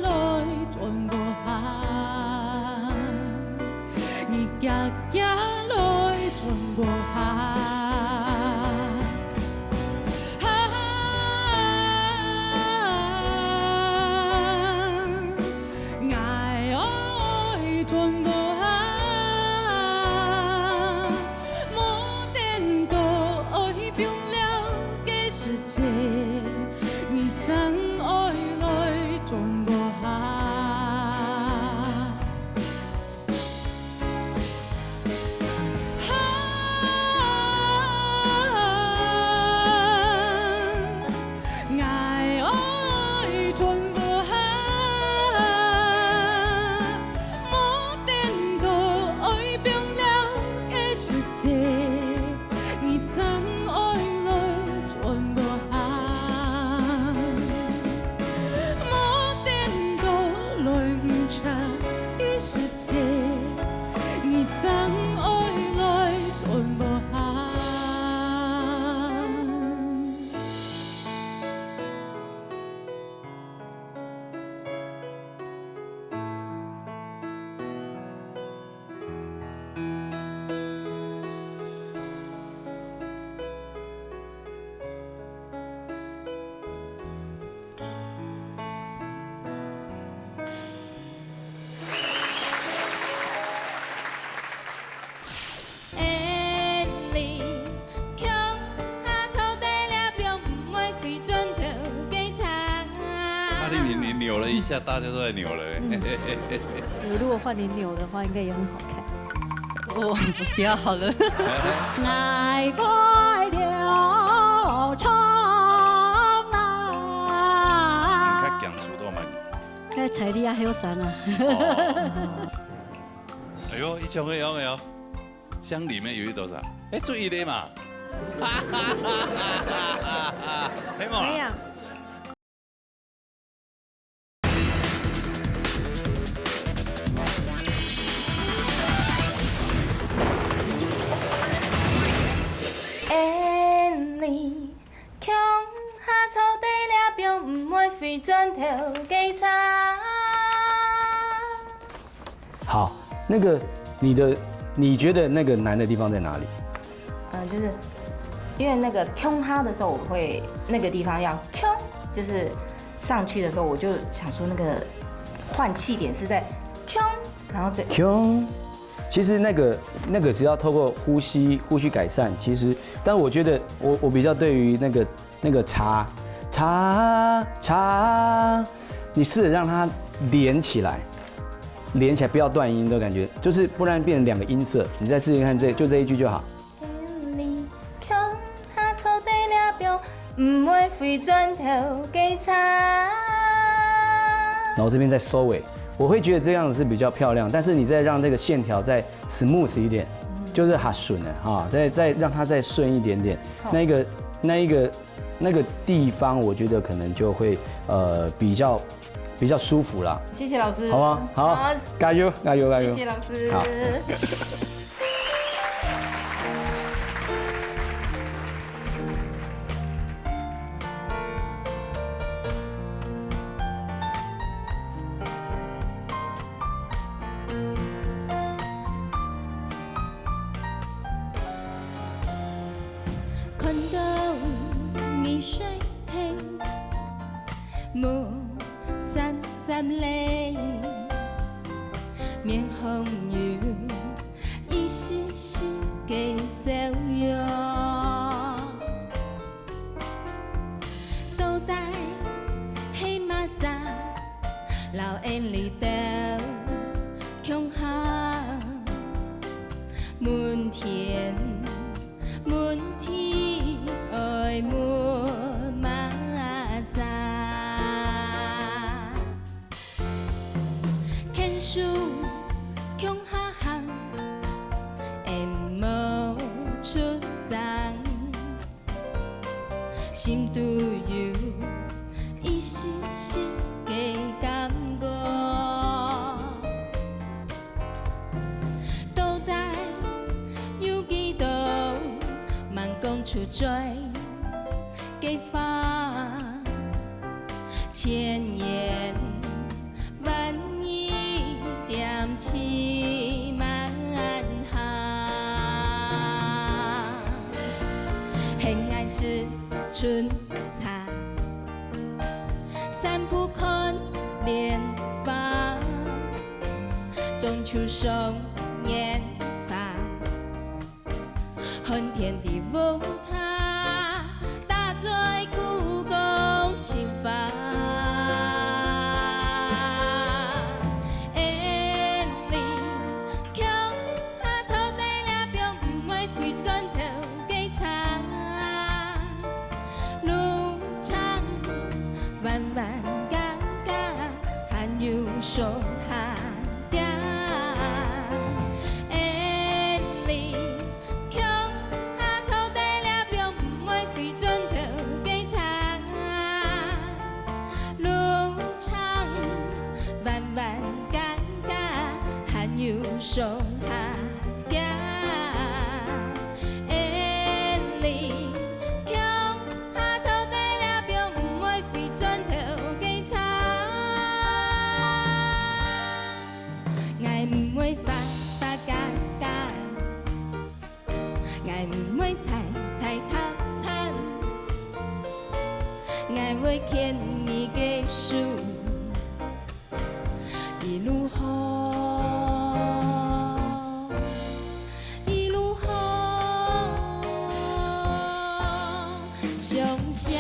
來轉屋下。 你遽遽來轉屋下。啊，𠊎愛轉屋下，無等到愛放尞个時節，你正愛來轉屋下。一下大家都在扭了嘞。嗯。我如果换你扭的话，应该也很好看。我，我不要好了。来，来。我爱流浪啊。你较强出个嘛。那彩礼啊，还有啥呢？哦。哎呦，一种个样个哦。乡里面有一多少？哎，注意的嘛。没有。没有。 共下坐在這邊，毋會回轉頭个車。好，那個你的，你覺得那個難的地方在哪裡？呃，就是因為那個共下的時候，我會那個地方要共，就是上去的時候，我就想說那個換氣點是在共，然後再共。其實那個，那個只要透過呼吸，呼吸改善，其實，但我覺得我，我比較對於那個，那個茶，茶，茶，你試著讓它連起來，連起來，不要斷音的感覺，就是不然變成兩個音色。你再試試看這，就這一句就好。 共下坐在這邊，毋會回轉頭个車。然後這邊再收尾，我會覺得這樣子是比較漂亮，但是你再讓這個線條再 smooth 一點，就是較順的哈，再，再讓它再順一點點。好。那個，那一個，那個地方，我覺得可能就會，呃，比較，比較舒服啦。謝謝老師。好嗎？好，好。加油，加油，加油。謝謝老師。好。 看到你身體，目閃閃泪，面紅有一絲絲个笑容。到底係麼儕，摎𠊎俚兜共下問天？ 問地愛問麼儕？牽手共下行，𠊎無出聲，心肚有一絲絲个感覺。 到底有幾多吂講出嘴个話？千言萬語點起麼下？現在係春茶，散步看蓮花。 中秋賞煙花，寒天在屋下打嘴鼓講情話。𠊎俚共下坐在這邊，毋會回轉頭个車。路程彎彎角角， 還有上下行。𠊎俚共下坐在這邊，毋會回轉頭个車。路程彎彎角角，還有上下行。𠊎俚共下坐在這邊，毋會回轉頭个車。 𠊎毋會花花甲甲，𠊎毋會採採探探，𠊎會牽你个手，一路行，一路行。 相惜。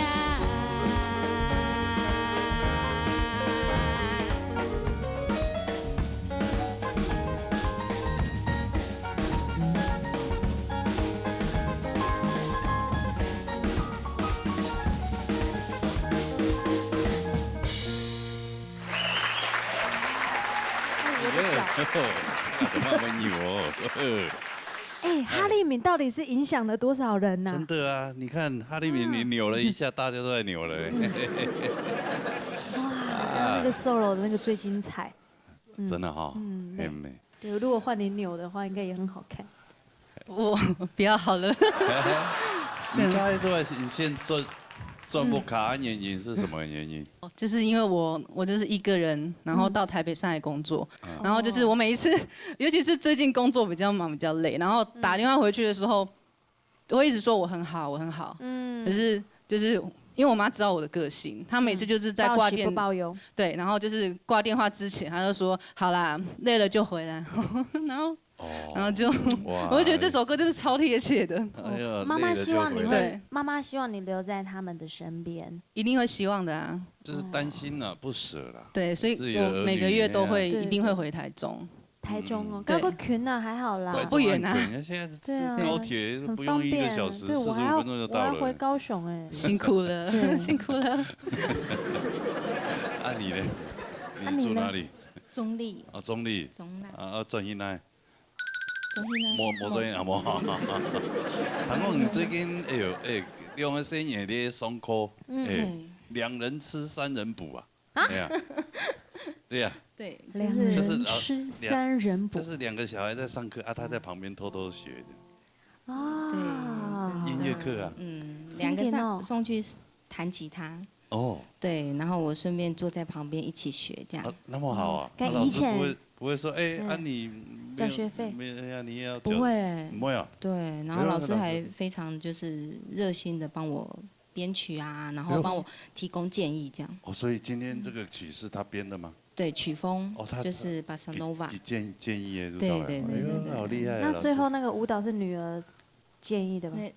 那怎么会扭哦？哎，哈利敏到底是影响了多少人呐、真的啊，你看哈利敏，你扭了一下，大家都在扭了。哇，刚刚那个 solo 的那个最精彩。真的哈，嗯很美。对，如果换你扭的话，应该也很好看。我不要好了。你刚才说你现在转转不卡，原因是什么原因？就是因为我我就是一个人，然后到台北上来工作，然后就是我每一次，尤其是最近工作比较忙比较累，然后打电话回去的时候，我一直说我很好，我很好，嗯可是就是因为我妈知道我的个性，她每次就是在挂电报喜不报忧。对，然后就是挂电话之前，她就说好啦，累了就回来，然后哦，然后就哇我就觉得这首歌真的超贴切的，哎呀，妈妈累了就希望你会回来对，妈妈希望你留在他们的身边。一定会希望的啊。对，这是担心啊，不舍啦。对，所以自己的儿女我每个月都会哎呀一定会回台中。台中哦，嗯高个群啊，还好啦。对不远啊中南泉现在对啊是高铁很不用一个方便小时，对，四十五我还要分钟就到了。我要回高雄哎。辛苦了，对辛苦了。啊，你呢？啊你呢你住哪里？中立、啊，中立。中南、啊，啊，转去哪？中立呢？没没转去啊，没。唐凤，你最近哎呦哎，两个生日的上课，哎，嘿两人吃三人补啊。啊对呀，对呀，对，两就是就是人吃两三人补就是两个小孩在上课啊，他在旁边偷偷学的。啊，对音乐课啊。嗯，经两个典哦上上去弹吉他，哦，对，然后我顺便坐在旁边一起学这样啊。，那么好啊，跟那老师以前不会不会说，哎，嗯啊你没有交学费没有呀，你也要交会不会啊？对，然没有那后老师个老师还非常就是热心的帮我编曲啊，然哎呦后帮我提供建议这样。哦，所以今天这个曲是他编的吗？对，曲风哦，他就是 bossa nova。给建建议耶，是不是？对对对对哎呦，对好厉害啊！那最后老师那个舞蹈是女儿建议的吗？那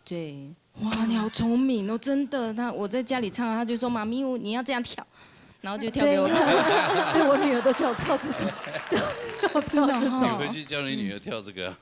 对，哇，你好聪明哦！真的，他我在家里唱，他就说：“妈咪，你要这样跳。”然后就跳给我看。对，我女儿都叫我跳这种，真的哈你回去教你女儿跳这个啊。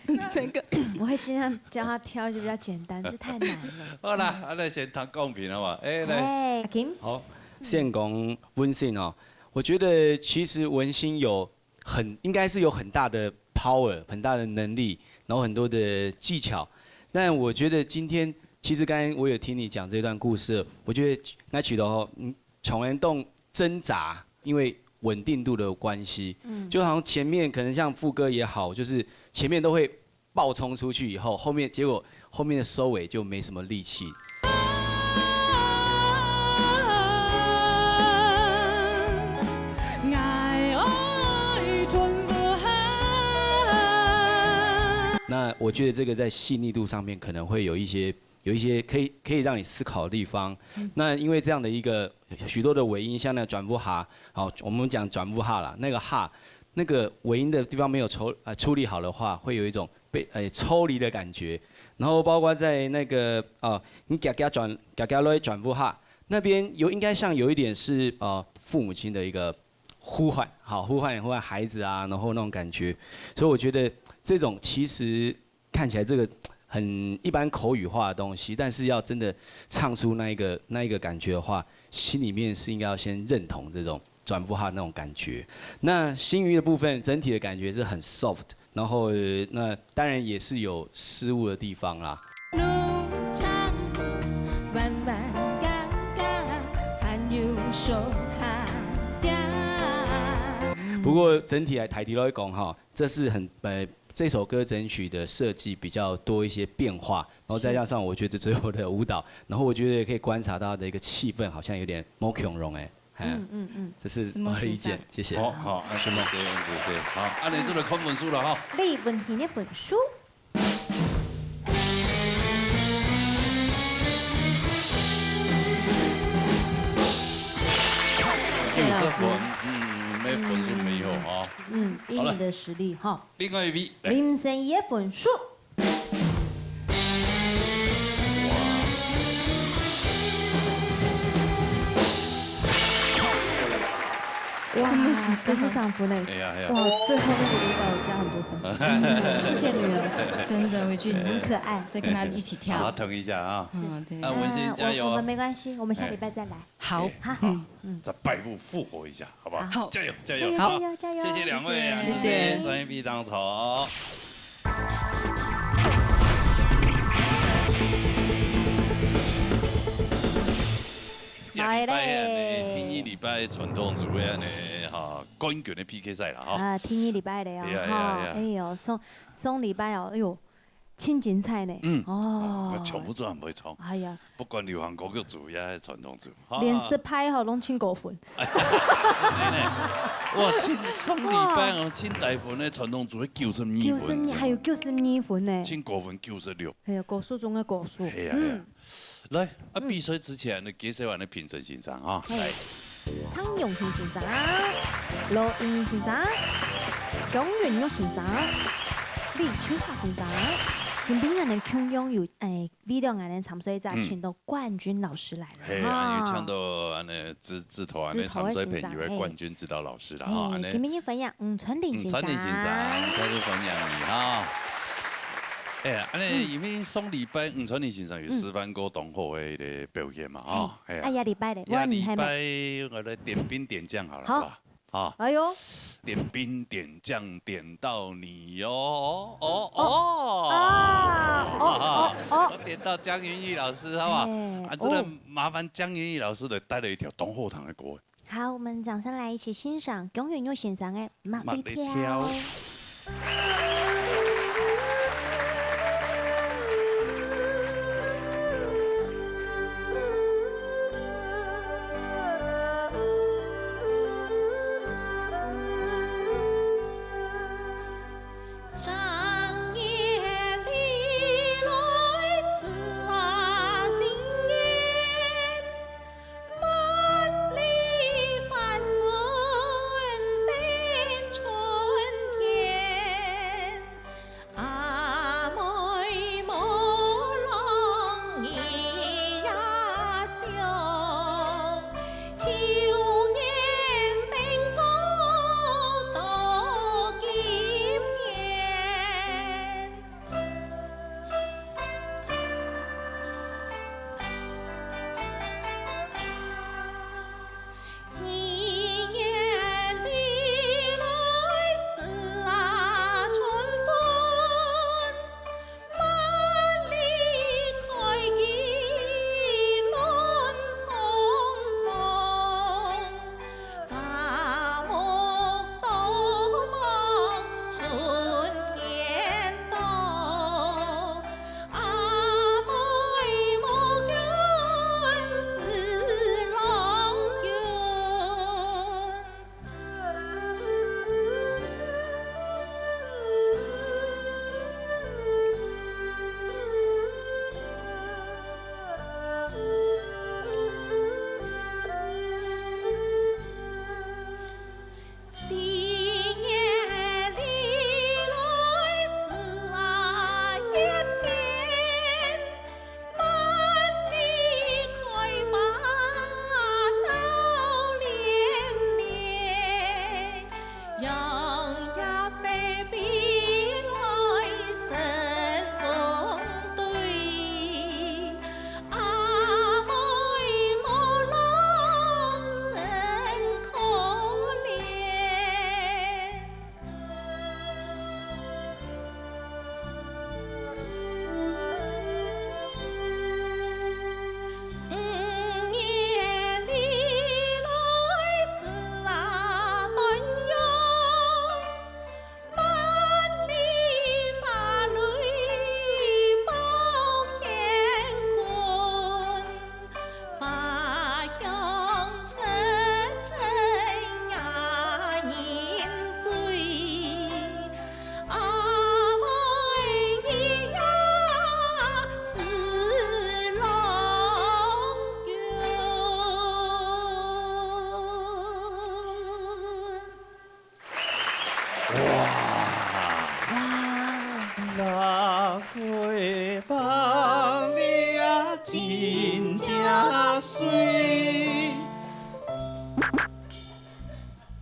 那个我会尽量教她挑一些比较简单，这太难了。好啦，啊，来先谈公平好不好？哎，来，哎，阿 Kim，好，先讲文心哦，我觉得其实文心有很应该是有很大的 power，很大的能力，然后很多的技巧。但我觉得今天其实刚才我有听你讲这段故事，我觉得那曲的话，嗯，从人动挣扎，因为稳定度的关系，嗯，就好像前面可能像副歌也好，就是前面都会爆冲出去以后，后面结果后面的收尾就没什么力气。那我觉得这个在细腻度上面可能会有一些有一些可以可以让你思考的地方。那因为这样的一个许多的尾音，像那转不哈，好，我们讲转不哈啦，那个哈，那个尾音的地方没有抽呃处理好的话，会有一种被呃抽离的感觉。然后包括在那个呃，你嘎嘎转嘎嘎来转不哈那边有应该像有一点是呃父母亲的一个呼唤，好呼唤呼唤孩子啊，然后那种感觉，所以我觉得这种其实看起来这个很一般口语化的东西，但是要真的唱出那一个那一个感觉的话，心里面是应该要先认同这种转不哈那种感觉。那心语的部分，整体的感觉是很 soft，然后呃那当然也是有失误的地方啦。路长，弯弯嘎嘎，还有手下掉。不过整体来台提来讲哈，这是很呃这首歌整曲的设计比较多一些变化，然后再加上我觉得最后的舞蹈，然后我觉得也可以观察到的一个气氛好像有点 more 轻松哎，嗯嗯嗯，这是我的意见，谢谢。好好，啊，谢谢谢谢，好，啊，你做个看分数了哈。你文心的分数。谢老师，嗯，没分数没有哈。嗯，以你的实力哈，另外一位，来林生一的分数。哇，什么形状？这是上分嘞。哎呀，哎呀。哇，最后那个舞蹈有加很多分。真的，谢谢女儿。真的，回去很可爱。再跟她一起跳。好好疼一下啊。嗯，对。啊，文心加油啊。那我，我们没关系，我们下礼拜再来。好。哎，好，嗯。再拜五复活一下，好不好？好。加油，加油。加油，好。加油，加油。谢谢两位啊，谢谢。今天专业必当潮。 下禮拜啊，來咧。第二禮拜傳統組个呢，哈，冠軍个P K賽啦，哈。啊，第二禮拜咧哦，係啊，係啊，哈，係啊。哎喲，上，上禮拜哦，哎喲，真精彩呢。嗯。哦。啊，全部做人毋會錯。哎呀。不管流行歌曲組也係傳統組，哈。連十排吼，攏真高分。真的呢。哇，真，上禮拜哦，哇。真大分个傳統組，九十二分。九十二，還有九十二分呢。真高分，九十六。哎呀，高手中的高手。係啊，係啊。嗯。 來，啊，嗯。比賽之前呢，介紹下評審先生哈。嘿。來。蔡永興先生啊，羅英先生，江雲玉先生，李秋華先生，今晡日呢，共樣有，誒，為了𠊎等參賽者，嗯。請到冠軍老師來了，嘿，哈。啊，有請到，恁呢，指，指導恁呢，指導个先生，參賽朋友个冠軍指導老師啦，嘿。哈，恁呢。嘿，今晡日歡迎吳川林先生。吳川林先生，再度歡迎你哈。 哎呀，恁呢，嗯。因為上禮拜吳川林先生有示範過當好个一個表現嘛，嗯。吼，哎呀。啊，下禮拜咧，下禮拜我來點兵點將好了，好。好不好？好。哎喲。點兵點將點到你喲，哦，哦，哦。啊，哦，哦，哦。我點到江雲玉老師，好不好？哎，啊，這個哦。麻煩江雲玉老師來帶來一條當好聽个歌。 好，我們掌聲來一起欣賞江雲玉先生个《目裡挑》。目裡挑。哇！哇！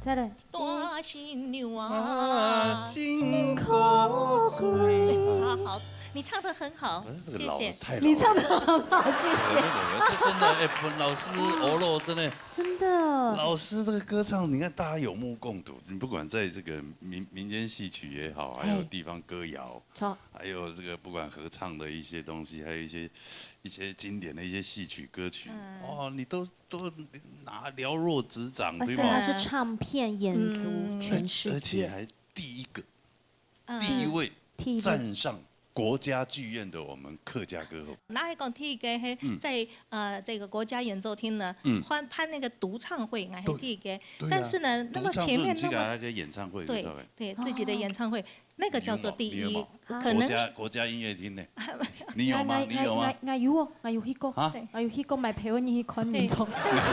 再来。大新娘啊，啊，真可贵。好，好，你唱得很好，不是这个老的，谢谢。太老了。你唱得很好，谢谢。没有，没有，这真的，哎，本老师，哦，真的。真的。老师这个歌唱，你看大家有目共睹，你不管在这个民，民间戏曲也好，还有地方歌谣，哎，还有这个不管合唱的一些东西，还有一些，一些经典的一些戏曲歌曲，嗯。哦，你都，都拿了若指掌，而且它是唱片演出，对吗？嗯。全世界。而，而且还第一个，嗯。第一位第一位。站上国家剧院的我们客家歌后。那还讲第一个，嘿，嗯。在，呃，这个国家演奏厅呢，嗯。办，办那个独唱会，还是第一个。对，对啊，但是呢，那么前面那么，独唱会，你去给他个演唱会，对，你知道吗？对，自己的演唱会，哦。那个叫做第一。你有没有？可能国家，国家音乐厅呢？你有吗？你有吗？我，我，我有哦，我有去过。啊？对。我有去过买票，你去看民众。对，但是，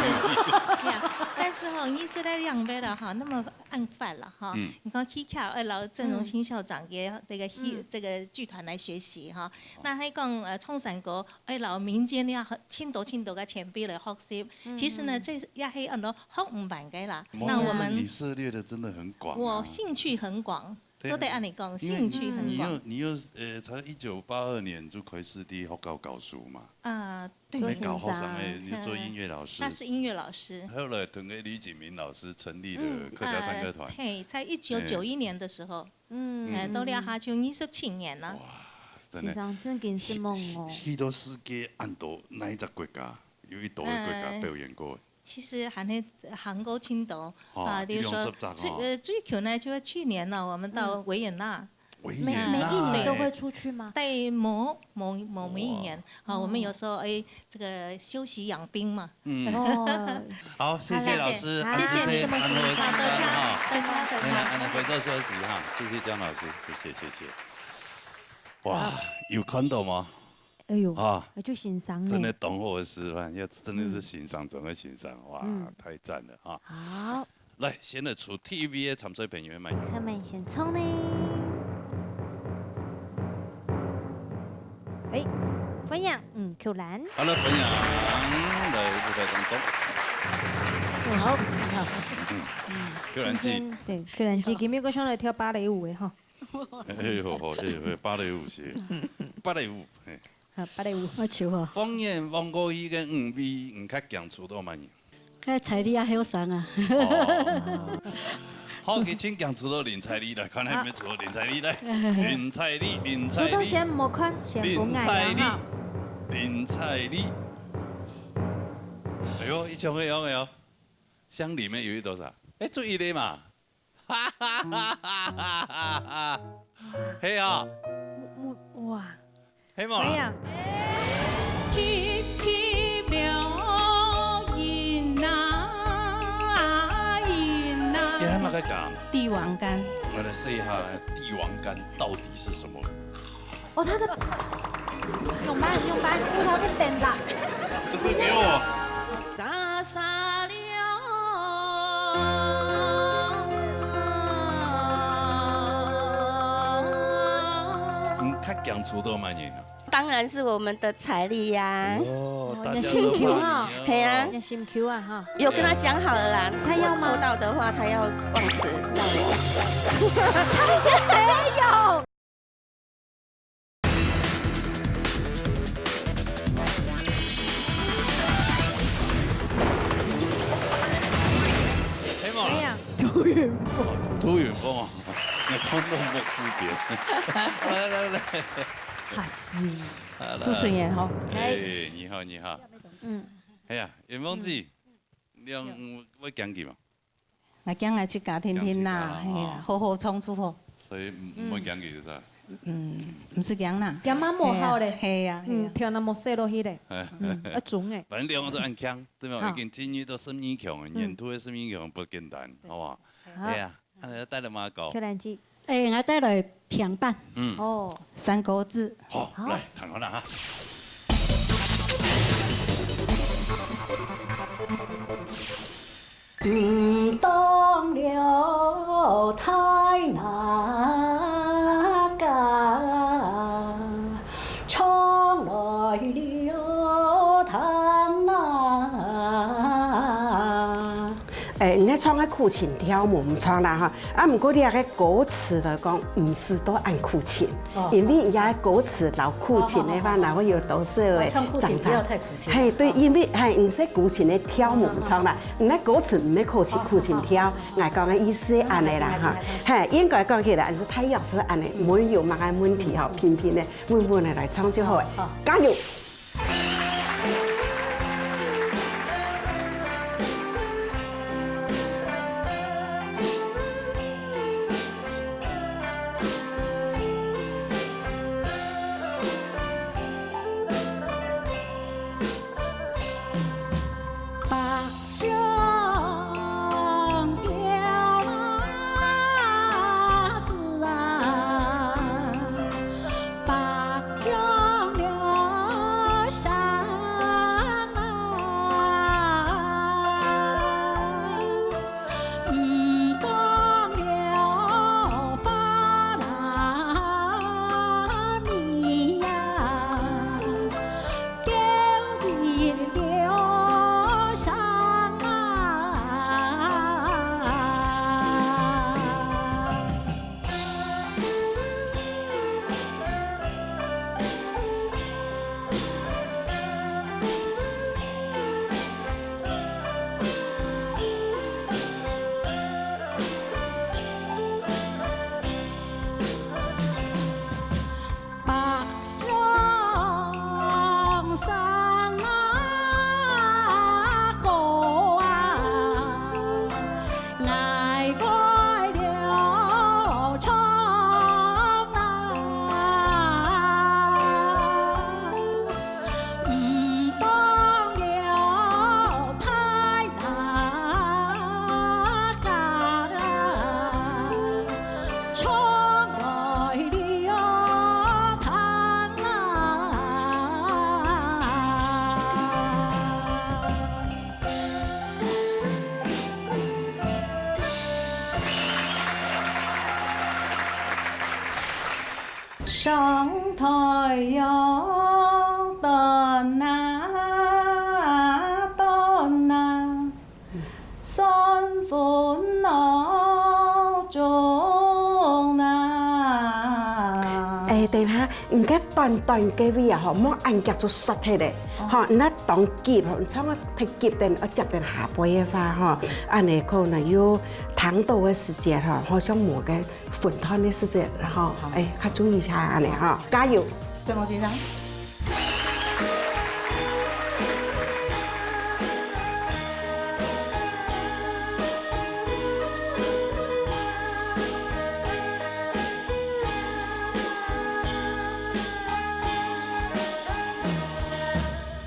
呀，但是吼，你虽然两位了哈，那么暗饭了哈，嗯。你看，去巧，哎，老郑荣新校长也那个，嗯。这个剧团来学习哈。哦。那还讲，呃，唱山歌，哎，老民间的很，很多很多个前辈来学习。嗯。其实呢，这也还很多学唔完个啦。那我们，但是你涉猎的真的很广啊。我兴趣很广。 对啊，做得恁樣講，因為興趣很廣。你又，你又，呃，才一九八二年就開始在學校教書嘛。啊，對。你搞學生的，做先生。你做音樂老師。嗯，那是音樂老師。後來同个呂錦明老師成立了客家山歌團。嗯，呃，嘿，在一九九一年的時候，嗯。哎，到這下就二十七年了。哇，真的。先生真經係猛哦。去，去，去到世界恁多，哪一隻國家，有幾多个國家表演過？呃， 其實還係行過真多，哦，啊，比如說，一兩十隻哦。最，呃，最近呢，就是去年呢，我們到維也納。嗯。維也納。每，每一年都會出去嗎？對，某，某，某，某一年，哇。啊，我們有時候，哎，這個休息養兵嘛。嗯。哦。好，謝謝老師，好，謝謝，謝謝，謝謝，好，多謝，多謝，多謝。哎呀，恁樣回座休息哈，謝謝江老師，謝謝，謝謝。哇，有看到嗎？ 哎喲，啊，就先生呢。真的當好的示範，要真的是先生，嗯。真的先生，哇，嗯。太讚了啊！好。來，先來出第一位个參賽朋友，歡迎。他們先衝呢。哎，歡迎，嗯，Q蘭。好了，歡迎，來，舞台當中。好，好。嗯，嗯。Q蘭姐。今天，對，Q蘭姐，今天又想來跳芭蕾舞个哈。 哎喲，哎喲，芭蕾舞是，芭蕾舞，嘿。好，芭蕾舞。我求哦。放眼望過去个五位，你較驚出到麼人？該采妮啊，後生啊。哦。好，佢先驚出到林采妮來，看下有無出到林采妮來。林采妮，林采妮。出到先莫看，先不愛啊，林采妮，哈。林采妮。哎喲，一種个樣个哦。姓林个有幾多少？哎，就一个嘛。 係啊。我，我，哇。係無啦？係啊。你還麼个講？帝王柑。我來試一下，帝王柑到底是什麼？ 哦，他的，用吧，用吧，不然會等啦。這個給我。傻傻了。嗯，較驚出到麼人啊？當然是我們的采妮呀。哦，大家都怕你啊。你的心Q啊。係啊。你的心Q啊，哈。有跟他講好了啦，他要嗎？我抽到的話，他要忘詞，讓我。他沒有。 係無啦？哎呀，杜雲峰。哦，杜雲峰啊，你看到目字邊。來，來，來。哈是。好，來。主持人好。哎，你好，你好。嗯。哎呀，雲峰姐，嗯。你有會驚佢無？ 𠊎驚𠊎自家定定啦，驚自家啦，係啦，吼。好好唱就好。所以毋，嗯。毋會驚佢，係吧？嗯，毋使驚啦。驚嘛無效咧。係啊，係啊，嗯，係啊。跳那無細落去咧。嗯，要準欸。反正兩個都恁強，對吧？好。已經進入到十二強了，嗯。年度的十二強不簡單，對。好不好？好。哎呀，那帶了麼个歌？Q蘭姐。 哎，𠊎帶來平板。嗯。哦。三國志。好，好。來，聽看啦哈。哎，唱个苦情調無毋著啦吼，啊，毋過這个歌詞來講，毋使到恁苦情，哦。因為這个歌詞摎苦情个話，哦，好，好，好。哪會有多少个哦，唱苦情，爭差？不要太苦情。嘿，對，哦。因為，嘿，毋使苦情个調無毋著啦，哦，好，好。你个歌詞毋係苦情，哦，好，苦情調，好，好，好。𠊎講个意思係恁呢啦，哦，好，好，哈。好，好。嘿，應該講起來，係大約係恁呢，嗯。無有麼个問題吼，嗯。平平个。 穩穩个來唱就好了。好，好。加油！ 上台呀，斷啊，斷啊，山昏老中啊。哎，等一下，你該斷斷个位啊，吼，莫恁遽就煞忒咧。哦。吼，你該當急吼，你唱到忒急，等愛接等下背个話吼，恁呢可能有聽到个時節吼，好像無个 分段个時節，然後，好。哎，較注意一下恁呢吼，加油！什麼緊張？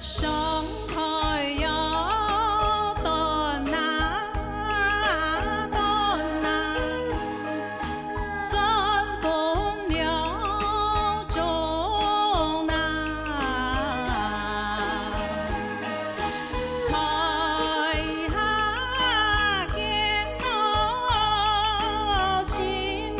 上台呀，斷啊，斷啊，山昏老中啊，台下見老親啊。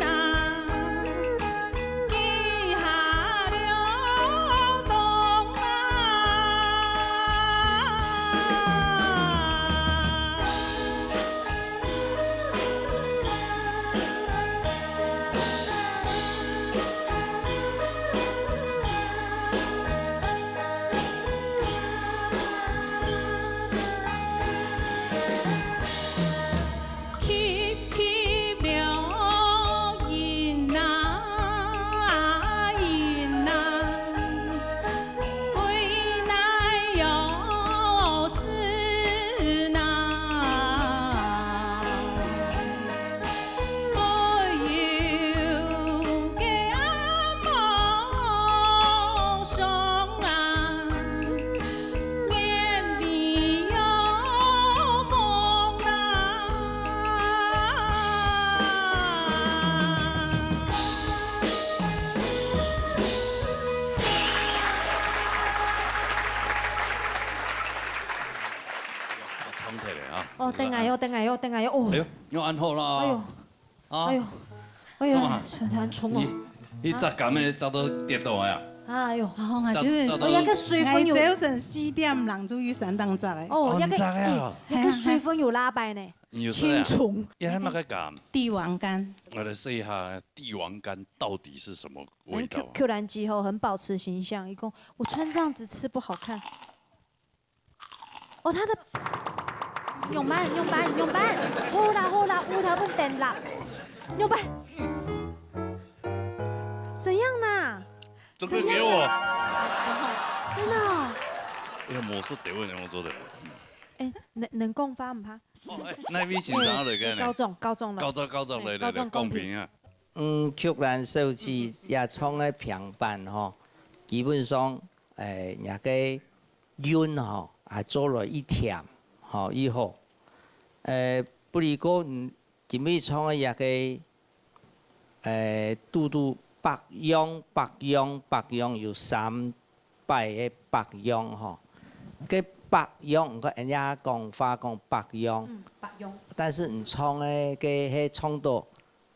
唱忒咧啊！哦，等下喲，等下喲，等下喲，哦。哎喲，又恁好啦！哎喲，啊？哎喲，哎喲，做麼？很重哦。你，你摘柑仔摘到跌倒啊？哎喲，哦，𠊎就摘，摘到，哦，該个水分有，𠊎朝晨四點零就去山頂摘个。哦，該个，哦，你摘个啊？哎，該个水分有拉白呢。你有試啊？青蟲。你還捌个敢？帝王柑。我來試一下帝王柑到底是什麼味道啊？嗯，Q，Q蘭吉吼很保持形象，一共我穿這樣子吃不好看。哦，他的，用慢，用慢，用慢，好啦好啦，有頭本等啦，用慢。怎樣啦？整个给我。真的哦。哎呀，我是得问人做的。哎，能能共发唔怕？哦，哎，那位先生来个呢？哎，高中高中了。高中高中来来来，哎高中公平。公平啊。嗯，曲蘭小姐也唱个平板吼，基本上，哎，那个韻吼，还做了一甜，吼，以后，呃，不离个，嗯，今日唱个那个，呃，嘟嘟白杨，白杨，白杨有三 拜个白杨吼，个白杨，毋过人家讲法讲白杨，嗯，白杨。但是你唱个个係唱到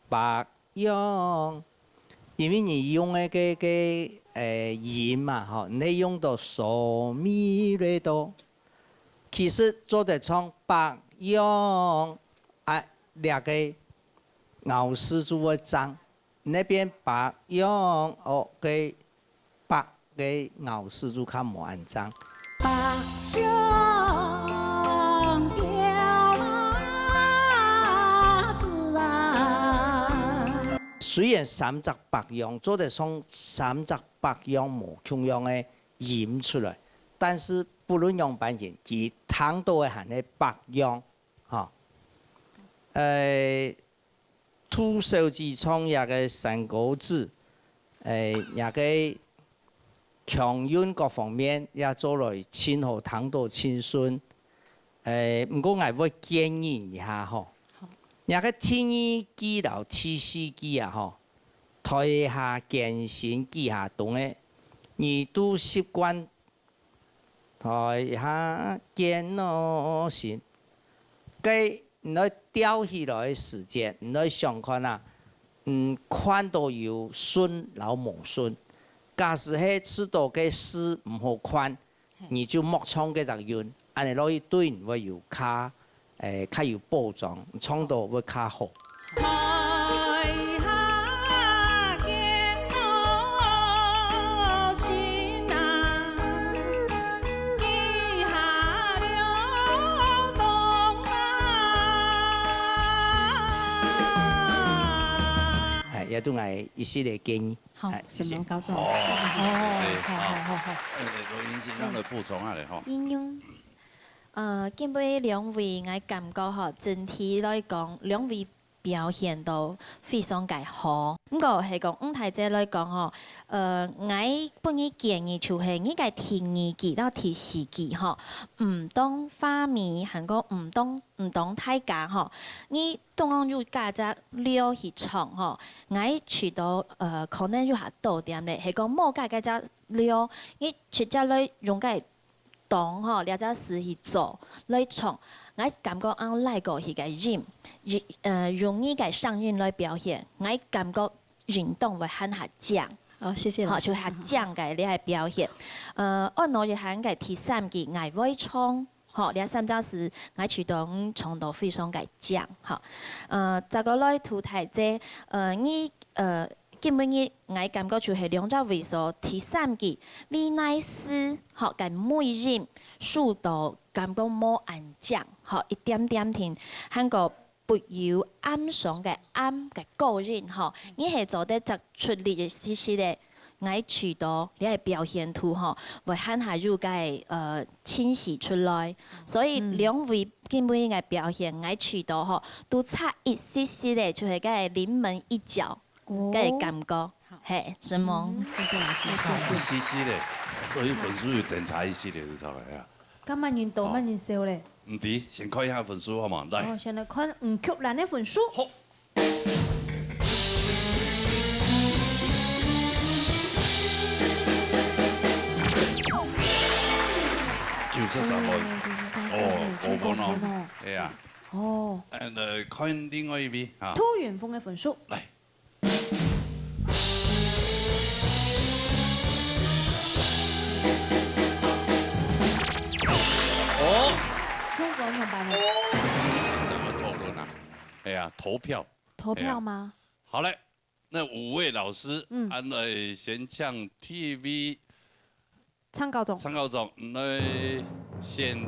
白杨，因為你用个个个，呃，音嘛吼，你係用到嗦咪來哆。其實做得唱白杨，啊，這个咬字就會正。 那邊白楊，哦，个白个咬字就較無恁正。白楊吊辣子啊。雖然三隻白楊，做得唱三隻白楊無共樣个音出來，但是不論仰般形，佢聽到个還係白楊，吼。呃， 兔小姐唱這个山歌子，誒，這个腔韻各方面也做來盡好，聽到盡順。誒，毋過𠊎會建議一下吼，好。這个第二句摎第四句啊吼，台下見笑，腳下動个，你都習慣 台下見笑。該你愛吊起來个時節，你愛想看啊，嗯，看到有順摎無順。假使係試著該字毋好看，你就莫唱該隻韻，恁仔落去對你會有較 誒，較有保障，唱到會較好。台下見笑啊，腳下流動啊。哎，也都𠊎一息个建議。好，哎，謝謝。什麼高中？哦，哦，謝謝。好，好，好，好。哎，羅英先生來補充下咧，吼。應用。 呃，今晡日兩位，𠊎感覺吼，整體來講，兩位表現都非常个好。毋過係講，吳大姐來講吼，呃，𠊎分你建議就係，你个第二句到第四句吼，毋當花美，還過毋當，毋當大家吼，你當然有加隻了去唱吼。𠊎試著，呃，可能有較多點咧，係講無加該隻了，你直接來用該 當吼，這隻詞去做，來唱，𠊎感覺恁拉過去个音，用，呃，用你个聲音來表現，𠊎感覺應當會還較靚。哦，謝謝老師。吼，就較靚个這个表現。呃，按呢就還个第三句，𠊎會唱，吼，這三隻字，𠊎試著唱到非常个靚，吼。呃，再過來，兔大姐，呃，你，呃， 今晡日𠊎感覺就係兩隻位所，第三句，為哪事，吼，个尾音，收到感覺無恁靚，吼，一點點停，還過不由暗爽个暗个高音，吼，你係做得再出力一息息个，𠊎試著這个表現度，吼，會還較有个，呃，清晰出來。所以兩位今晡日个表現，𠊎試著，吼，都差一息息个，就係个臨門一腳。 哦。个感覺。好。嘿，承蒙。嗯，謝謝老師。差一息息咧，所以分數有增差一息咧，就差了呀。敢慢人多，哦。慢人少咧？毋知，先看一下分數好無？來。哦，先來看，嗯，曲蘭个分數。好。九十三分。哦，九十三分，哦，高分哦。高分哦。哎呀。哦。呃，來看另外一位啊。兔雲峰个分數。來。 哦。通過兩班呢？先生个通哎呀，投票。投票嗎？哎呀。好嘞，那五位老師，嗯。俺來先請第一位。 參考長。參考長，來選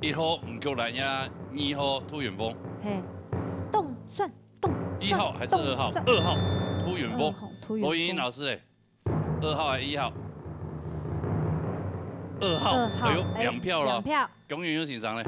一號吳菊蘭呀，二號涂雲峰。嘿，當選，當選，一號還是二號？當選。二號，涂雲峰。二號，涂雲峰。羅英老師，哎，二號還是一號？二號。二號，哎喲，哎，兩票了。两票。江雲雄先生呢？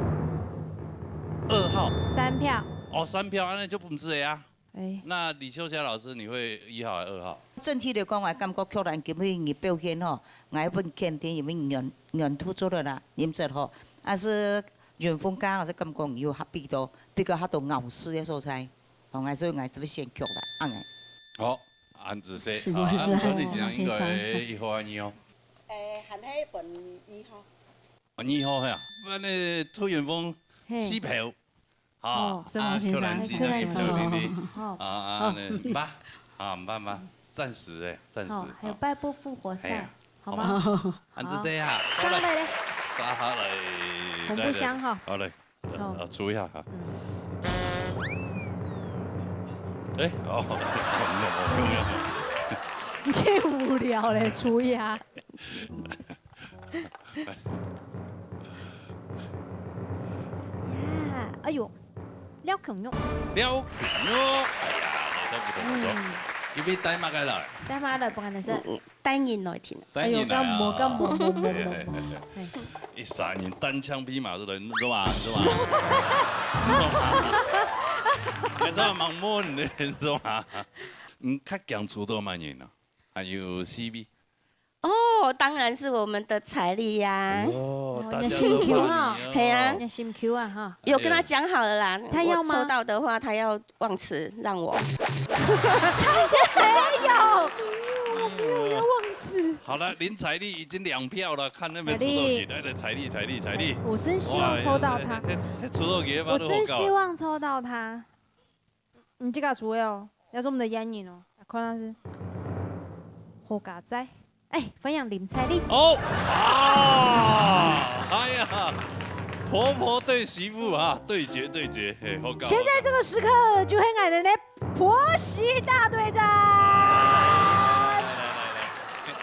二號。三票。哦，三票，恁樣就毋使了呀。 哎。那李秀霞老師，你會一號還是二號？整體來講，𠊎感覺菊蘭今晡日表現吼，𠊎會分肯定，因為原，原圖做了啦，音質好。但是雲峰剛剛係感覺有較比到，比較較多咬字个所在，吼，𠊎所以𠊎就會選菊蘭，恁樣。好，恁仔細，是不是啊？好，啊，所以講應該一號還是二號？哎，還係分二號。啊，二號係啊，恁樣涂雲峰嘿。四票。 好，哦，沈峰先生。啊，柯南基那邊，柯南基。柯南基。哦。啊，啊，好。那，毋怕，啊，毋怕，毋怕，暫時的，暫時，好，還有啊。拜報復活賽，哎呀，好嗎？好吧。好。啊，就這樣，上來嘞。好嘞。上來，紅不香哈。來，來，好嘞，好。呃，出一下哈。嗯。哎，哦，不用，不用。你真無聊嘞，出一下。 呀，哎喲，廖孔玉。廖孔玉，哎呀，老師不錯，不錯。嗯。你要帶麼个來？帶麼个來，不敢說。嗯，嗯，帶人來聽。帶人來啊。哎喲，敢無，敢無，無，無，無，無。嘿，嘿，嘿，嘿。嘿。一儕人單槍匹馬出來，你知道嗎？你知道嗎？你知道嗎？你知道嗎？你知道嗎？你較驚抽到麼人啊？還有四位。 哦，當然是我們的采莉呀。哎喲，哦，大家都怕你哦。你的心臼啊。嘿啊。你的心臼啊，哈。有跟他講好了啦，哎呀。他要嗎？我抽到的話，他要忘詞讓我。他說沒有，我沒有要忘詞。好了，林采莉已經兩票了，看能不能抽到你。采莉。來，來，采莉，采莉，采莉。我真希望抽到他。哇，抽到你，我真希望抽到他。 你這個主委哦，要是我們的演員哦，看那是好佳哉。哎，歡迎林采莉。哦，啊，哎呀，婆婆對媳婦啊，對決對決，嘿，好搞。現在這個時刻就係𠊎等的婆媳大對戰。來，來，來，來。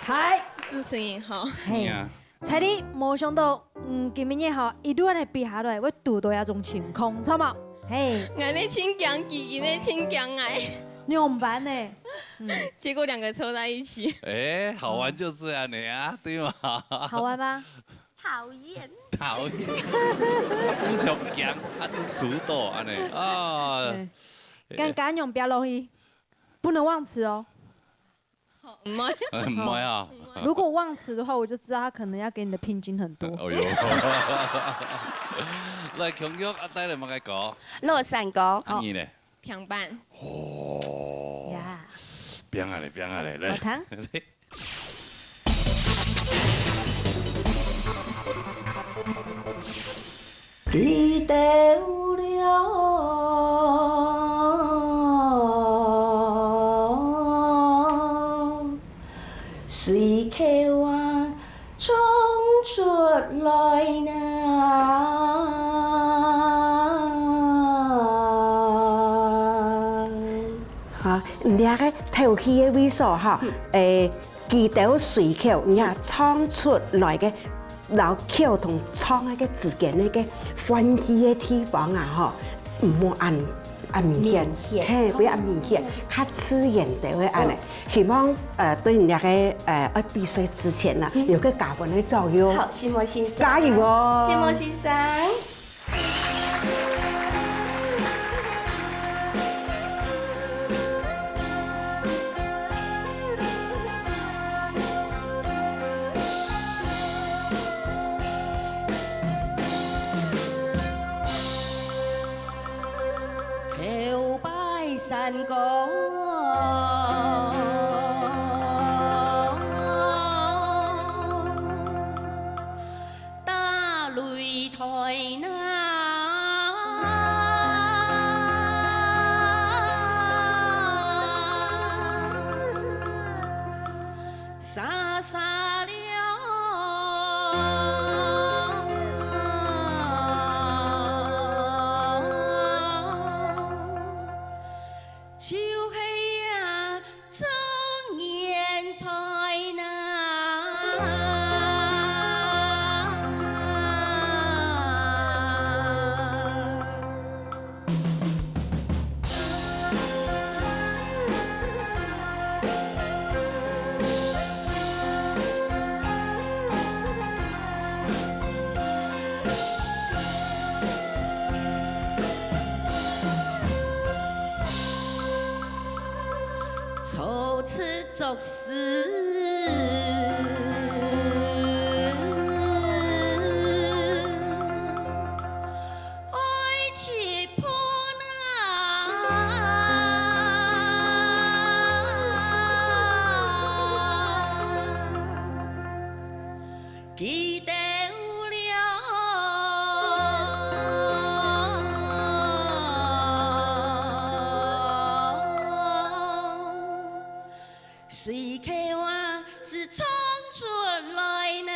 嗨，主持人好。嘿。你啊。 采莉，無想到，嗯，今晡日吼，一路來比下來，會堵到這種情況，著無？嘿。𠊎呢盡驚佢，佢呢盡驚𠊎。仰般呢？嗯。結果兩個湊在一起。哎，好玩就係恁樣啊，對嗎？好玩嗎？討厭。討厭。互相講，啊，就堵到恁樣啊。對。剛剛用不要落去，不能忘詞哦。 毋會。毋會啊。如果忘詞的話，我就知道他可能要給你的聘金很多。哦喲。來，孔玉啊，帶來麼个歌？洛山歌。啊，你呢？平板。哦。呀。平啊咧，平啊咧，來。好聽。 佢兜了，水口啊，衝出來啦。啊，這个透氣个位所哈，嗯。誒， 佢兜水口，你看唱出來个，摎口同唱个之間个換氣个地方啊，吼，毋好恁，恁明顯。明顯。嘿，毋好恁明顯，哦。較自然个會恁樣。哦。希望，呃，對你个，呃，愛比賽之前啊，嗯。有个加分个作用。好，承蒙先生。加油哦！承蒙先生。 頭擺山歌打擂台啦。沙沙了。是爱情破难，记得了。 随口话是唱出来呢。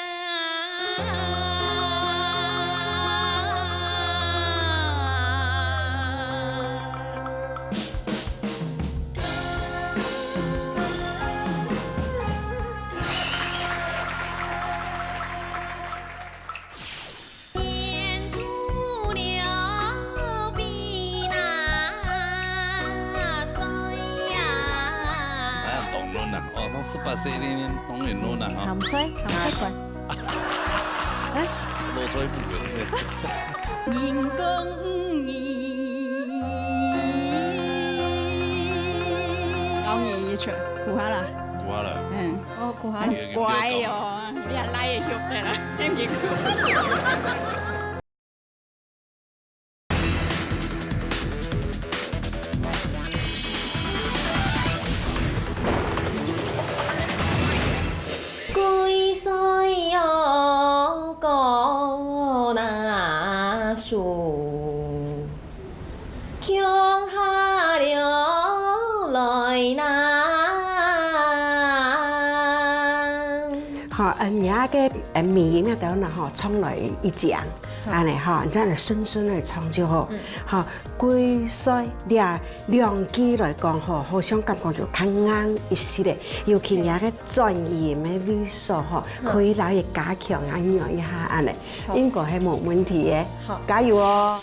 沿途流冰啊，水啊。哎呀，当嫩啊！哦，他十八岁那年当然嫩啊，哈。含水，含水管。哎，露出一部分。人讲你。高你一拳，苦哈啦。苦哈啦。嗯。哦，苦哈啦。乖哦，你还来也学得了，很辛苦。 好，嗯，你个，嗯，尾音个等下吼，唱來一講，好。恁呢吼，你這樣深深的唱就好。嗯。好，歸衰這兩句來講吼，好像感覺有較硬一些的，尤其你个轉音个位所吼，嗯。可以來加強啊，扭一下恁呢，好。應該係無問題个。好。加油哦！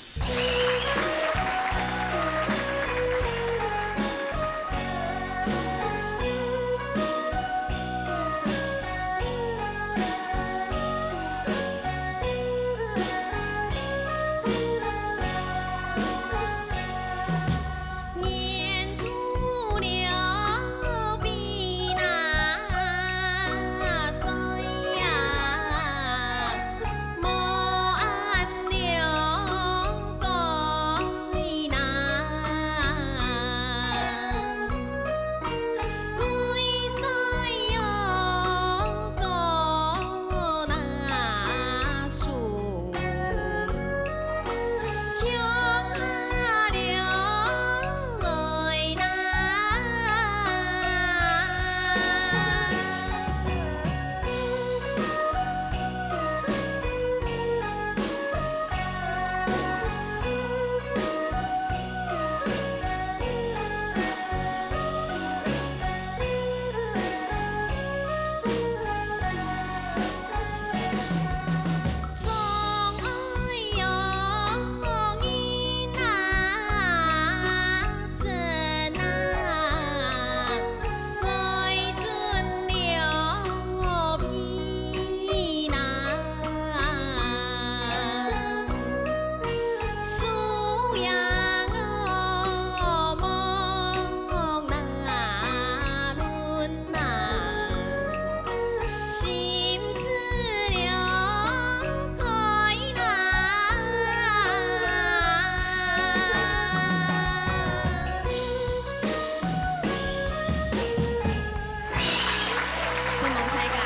承蒙大家。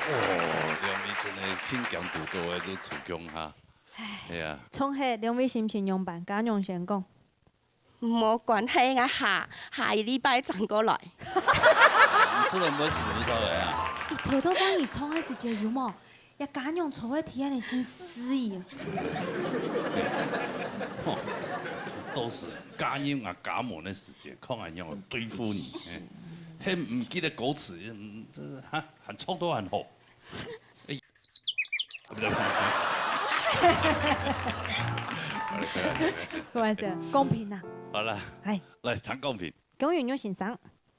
哦，兩位真个真強度高个，就出強哈。哎呀，唱忒兩位心情仰般？家娘先講。無關係，𠊎下，下一禮拜正過來。你吃了沒什麼味道的啊？你頭到幫你唱个時節有無？ 這家娘坐个地下呢，真適意啊。吼，到時家娘啊家門个時節，看恁樣對付你，嘿，聽毋記得歌詞，嗯，這還，還唱到還好。哎，不對，不對，不對。好了，可以了，可以了。不好意思，公平啊。好了，哎。來談公平。龔雲玉先生。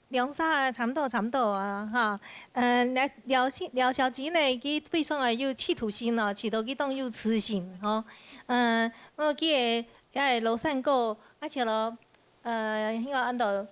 兩儕啊，差毋多，差毋多啊，哈。呃，廖，廖小，廖小姐呢，佢非常个有企圖心哦，企圖佢當有自信，吼。呃，𠊎記得，也係老山歌，而且咯，呃，應該安到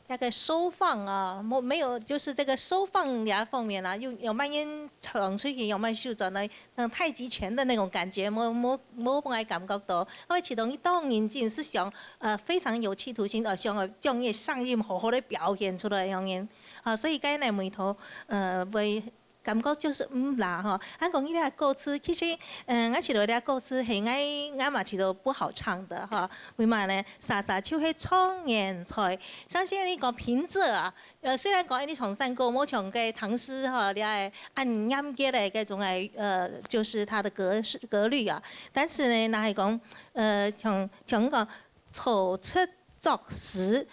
那个收放啊，没，没有，就是这个收放呀方面啊，有，有慢慢唱出去，有慢慢收转来，像太极拳的那种感觉，没，没，没，没感觉到。因为其中一当认真是想，呃，非常有企图心，呃，想要将个声音好好的表现出来样样。啊，所以刚才梅头，呃，为感觉就是毋罅吼。啊，講起這歌詞，其實，嗯，𠊎試著這歌詞係𠊎，𠊎嘛試著不好唱的吼。為麼个呢？莎莎就係唱原唱。像先你講平仄啊，呃，雖然講你唱山歌，無像个唐詩吼，這个恁嚴格个這種个，呃，就是它的格式，格律啊。但是呢，那還講，呃，像，像講草出作詩，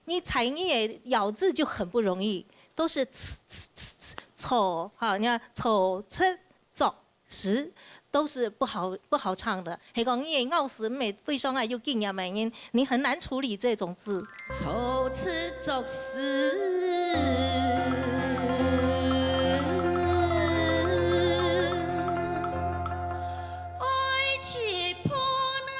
你猜你的咬字就很不容易，都是呲呲呲呲草，哈，你看草出作詩都是不好，不好唱的。係講你的咬字，你非常啊有經驗个人，你很難處理這種字。草出作詩，愛去破难。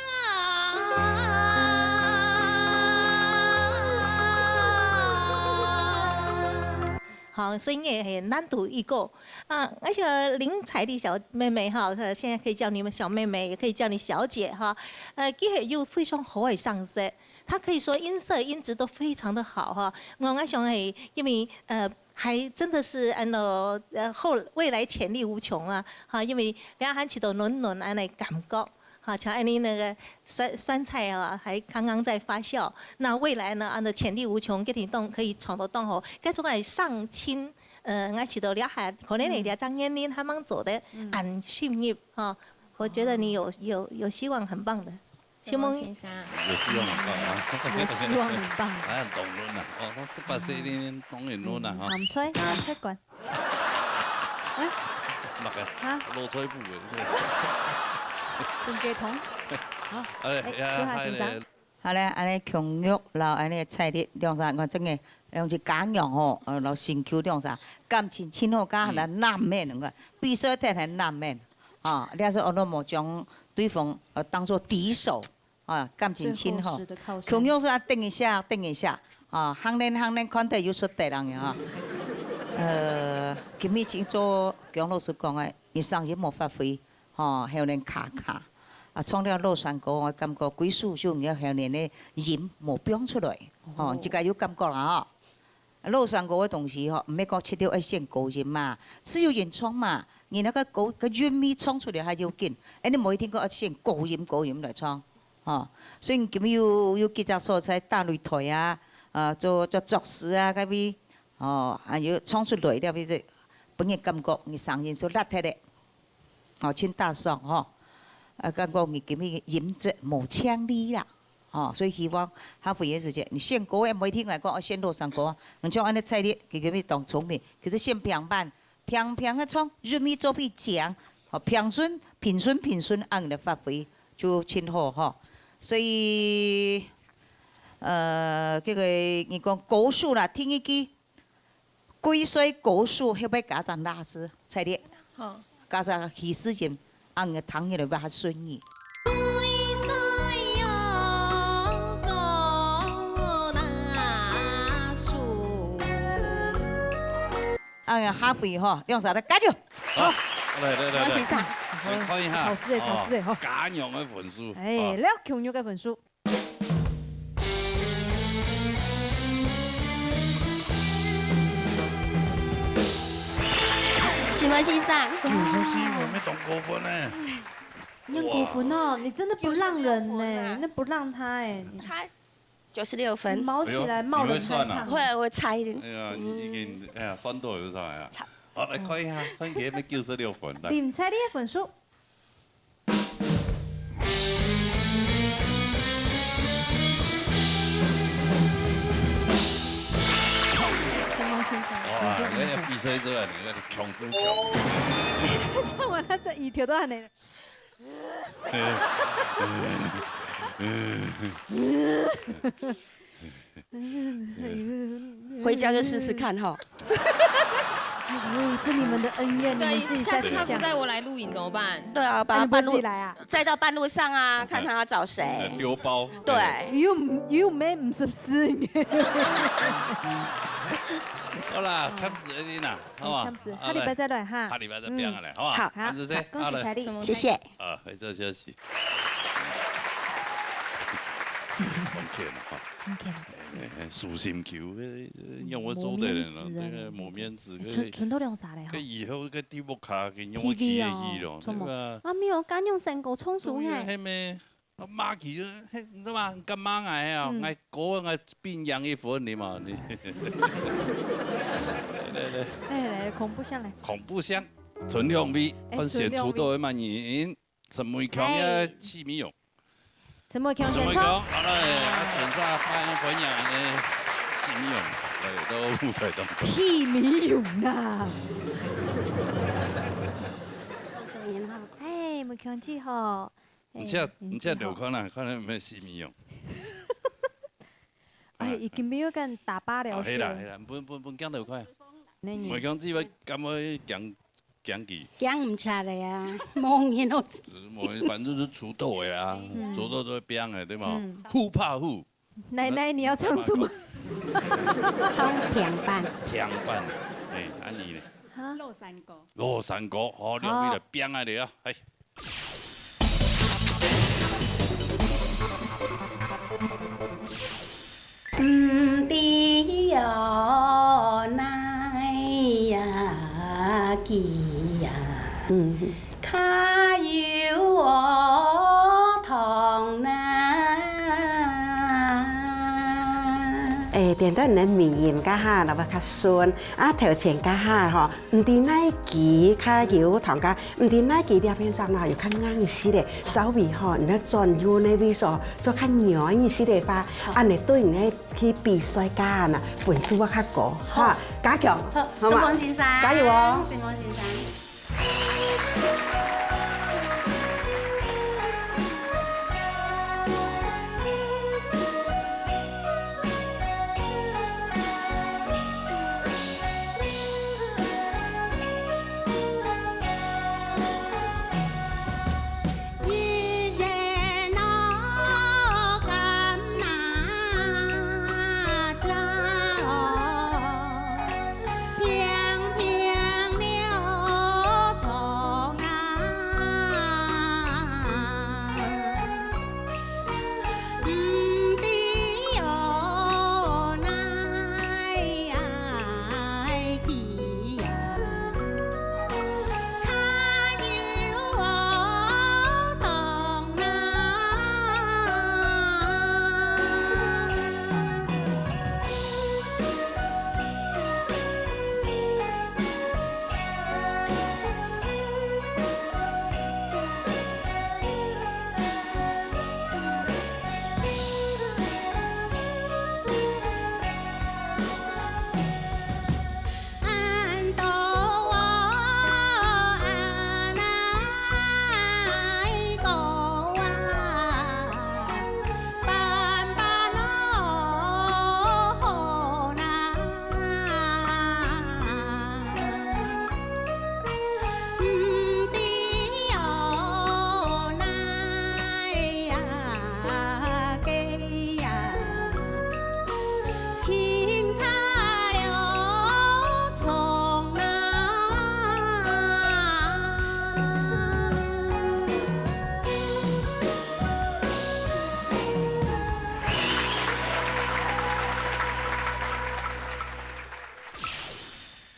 好，所以你也很难度一个。啊，而且林采丽小妹妹哈，呃，现在可以叫你们小妹妹，也可以叫你小姐哈。呃，佢係有非常好个声色，她可以说音色音质都非常的好哈。我，我想係因为，呃，还真的是，嗯，呃，后，未来潜力无穷啊，哈，因为人家喊起到暖暖安的感觉。 哈，像恁呢那个酸，酸菜啊，還剛剛在發酵。那未來呢，恁呢潛力無窮，一定當，可以創造當好。該種个上青，呃，𠊎試著這下，可能你這張年齡還蠻做得恁深入哈。我覺得你有，有，有希望，很棒的。小夢先生，有希望很棒啊。有希望很棒。哎，當然啦，哦，他十八歲一定當然啦，哈。嗯，藍菜，藍菜館。 麼个？啊？老菜脯个。分雞湯。好，哎，來，呀，秋霞先生。嗨咧。好咧，恁呢強玉摎恁呢采丽兩儕，𠊎真个兩隻家娘吼，呃，摎心臼兩儕，感情真好，加還難免，你看，比賽天還難免，啊，你還係安到無將對方，呃，當作敵手。 啊，感情真好。最後是的靠山。強玉說啊，等一下，等一下，啊，行等行等，看得有說得人呀，哈。呃，今日真做姜老師講个，你聲音無發揮，吼，喉嗹卡卡。啊，唱了老山歌，我感覺歸首首你个喉嗹个音無放出來，吼，哦。這个有感覺啦，吼。 老山歌个東西吼，毋係講一定愛選高音嘛，自由演唱嘛，你那個高，个韻味唱出來較要緊。哎，你無一定講愛選高音高音來唱，吼。所以你今日有，有幾隻所在，大擂台啊，呃，做，做作詞啊，該位，哦，還有唱出來了，係分人感覺你聲音就辣忒咧。 哦，真打爽吼。啊，感覺你今日音質無清俐啦，吼，所以希望下回个時節，你選歌个，毋好聽𠊎講，哦，選老山歌啊。你像恁呢采麗，佢今日當聰明，佢係選平板，平平个唱，韻味做得靚，哦，平順，平順，平順，恁呢發揮就真好吼。所以，呃，這个你講高手啦，第一句， 歸歲高手，後背加隻那字，采麗。好。加隻希字音，恁樣聽起來會較順耳。歸歲哦，高那手。恁樣下回吼，兩儕來加油。好，來，來，來，來。恭喜上。先看一下，草師的，草師的，哦，吼。家娘个分數。哎，啊。廖瓊玉个分數。 什麼先生？有東西我們懂過分呢。你很過分哦，你真的不讓人呢，九十六分啊。那不讓他哎，你他九十六分。你毛起來，哎呦，冒冷汗唱。你會算啊？會，我差一點。哎呀，你已經，哎呀，算到有上來啊。差。好，來看一下，看你有沒有九十六分，來。林采麗的分數。 沈峰先生，哇，你个比賽做啊，你个強度強。唱完他這一條都還沒。回家就試試看哈。哎呦，这你们的恩怨，你们自己下去讲。下次他不在，我来录影怎么办？对啊，把他半路，哎，你不会自己来啊？载到半路上啊，看他要找谁。丢包。对。哎。又，又没五十四。好啦，暂时而已啦，好吧？暂时，好，下禮拜再來哈。下禮拜再變下來，好吧？好。好，謝謝。好，恭喜彩麗。好嘞。謝謝。啊，回這消息。當然哈。當然。哎，哎，哎，輸心球，哎，哎，讓我做得了，無面子啊。對，無面子，哎，賰，賰到兩儕咧，吼。哎，以後个地步卡，給讓我企下去咯，T V哦，對吧？啊，沒有，敢用三個衝出來。對啊，嘿咩，啊，罵佢，嘿，你知道嗎？你敢罵𠊎啊？嗯。𠊎哥，𠊎比你贏一分，你嘛，你。來，來，來。哎，來，恐怖箱來。恐怖箱，賰兩位，哎，看選出到个麼人。賰兩位。 陳美強个，哎。試美容。陳美強先出。陳美強，好嘞，啊，順續歡迎，歡迎，哎，試美容來到舞台當中。試美容啊。主持人好。哎，美強姐好。你這，哎，你這你好。留看啊，看有無試美容。哎，已經沒有敢打八了。啊，係啦，係啦，分，分，分鏡頭看。那你美強姐，敢會講 驚佢。驚毋掣咧啊，無人好。無，反正係出道个啊，嗯。出道就會變个，對嗎？嗯。Who怕who？奶奶，你要唱什麼？唱平板。平板，哎，啊你呢？哈？老山歌。老山歌，好，兩位來變啊，來啊，哎。 毋知哦，哪呀，佢呀，嗯。較有學堂哪。哎，等等，你个尾音該下，那麼較順。啊，頭前該下吼，毋知哪佢較有學堂个 毋知哪佢這片上呢，有較硬勢个，稍微吼，你愛轉右那位所，做較軟一些个話，好。恁呢對你去比賽个呢，分數會較高，好。哈，加強，好，好嗎？承蒙先生，加油哦！承蒙先生。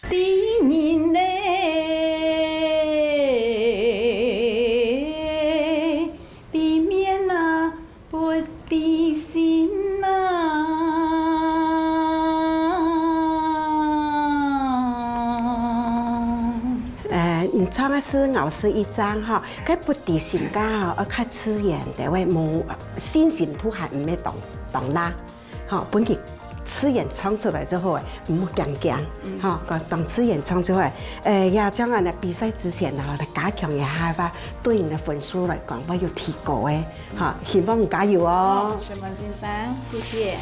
知人呢，知面啊，不知心啊。呃，你唱个係咬字一張哈，該不知心个吼，愛較自然个，會無信心度還毋係當，當大。 吼，分佢自然唱出來就好欸，毋好驚驚。嗯。吼，講當自然唱出來，誒，也將來比賽之前呢，來加強一下吧，對你个分數來講，會有提高欸。吼，希望你加油哦。好，承蒙先生，謝謝。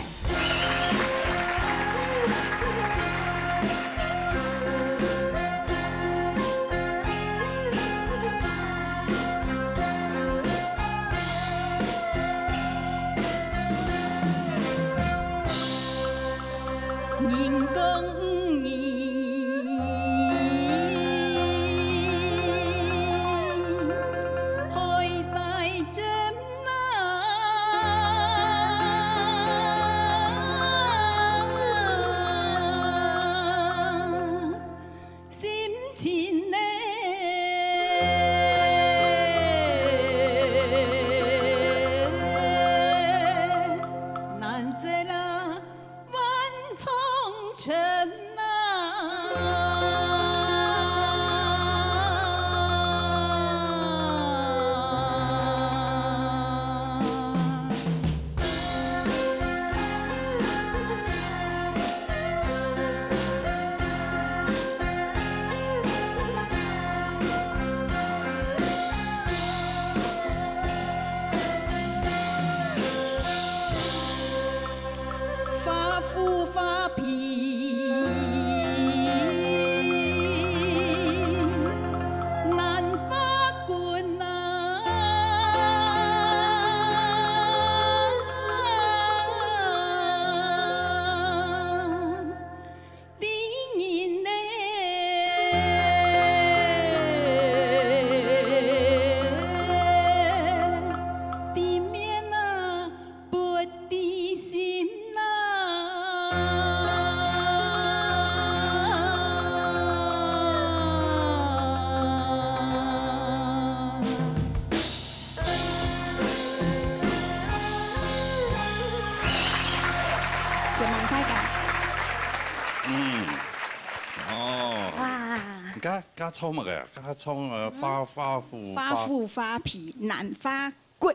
哦，哇，你看，剛唱麼个啊？剛唱呃，花花虎，花虎花皮，男花骨。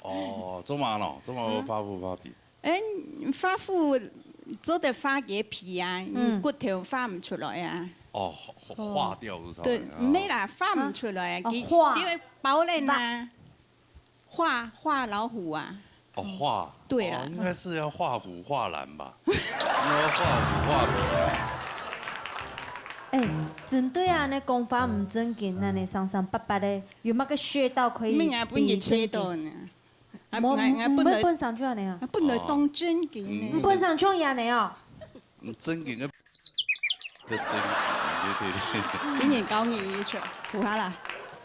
哦，做麼个咯？做麼个花虎花皮？嗯，花虎做得花个皮啊，嗯，骨頭花毋出來啊。哦，化掉是啥？對，啊，毋係啦，花毋出來啊，哦，佢，化，因為包人啊。 畫畫老虎啊。哦，畫。對啦。哦，應該是要畫虎畫藍吧？應該畫虎畫皮啊。哎，針對啊，你講話毋正經，恁呢生生白白个，有麼个穴道可以？你愛分佢切到呢？啊，無，愛，愛分佢，無分上就恁呢啊。啊，分佢當正經呢。嗯。分上就恁呢哦。 正經个，个正經，對對對。今年高二一出，苦哈啦。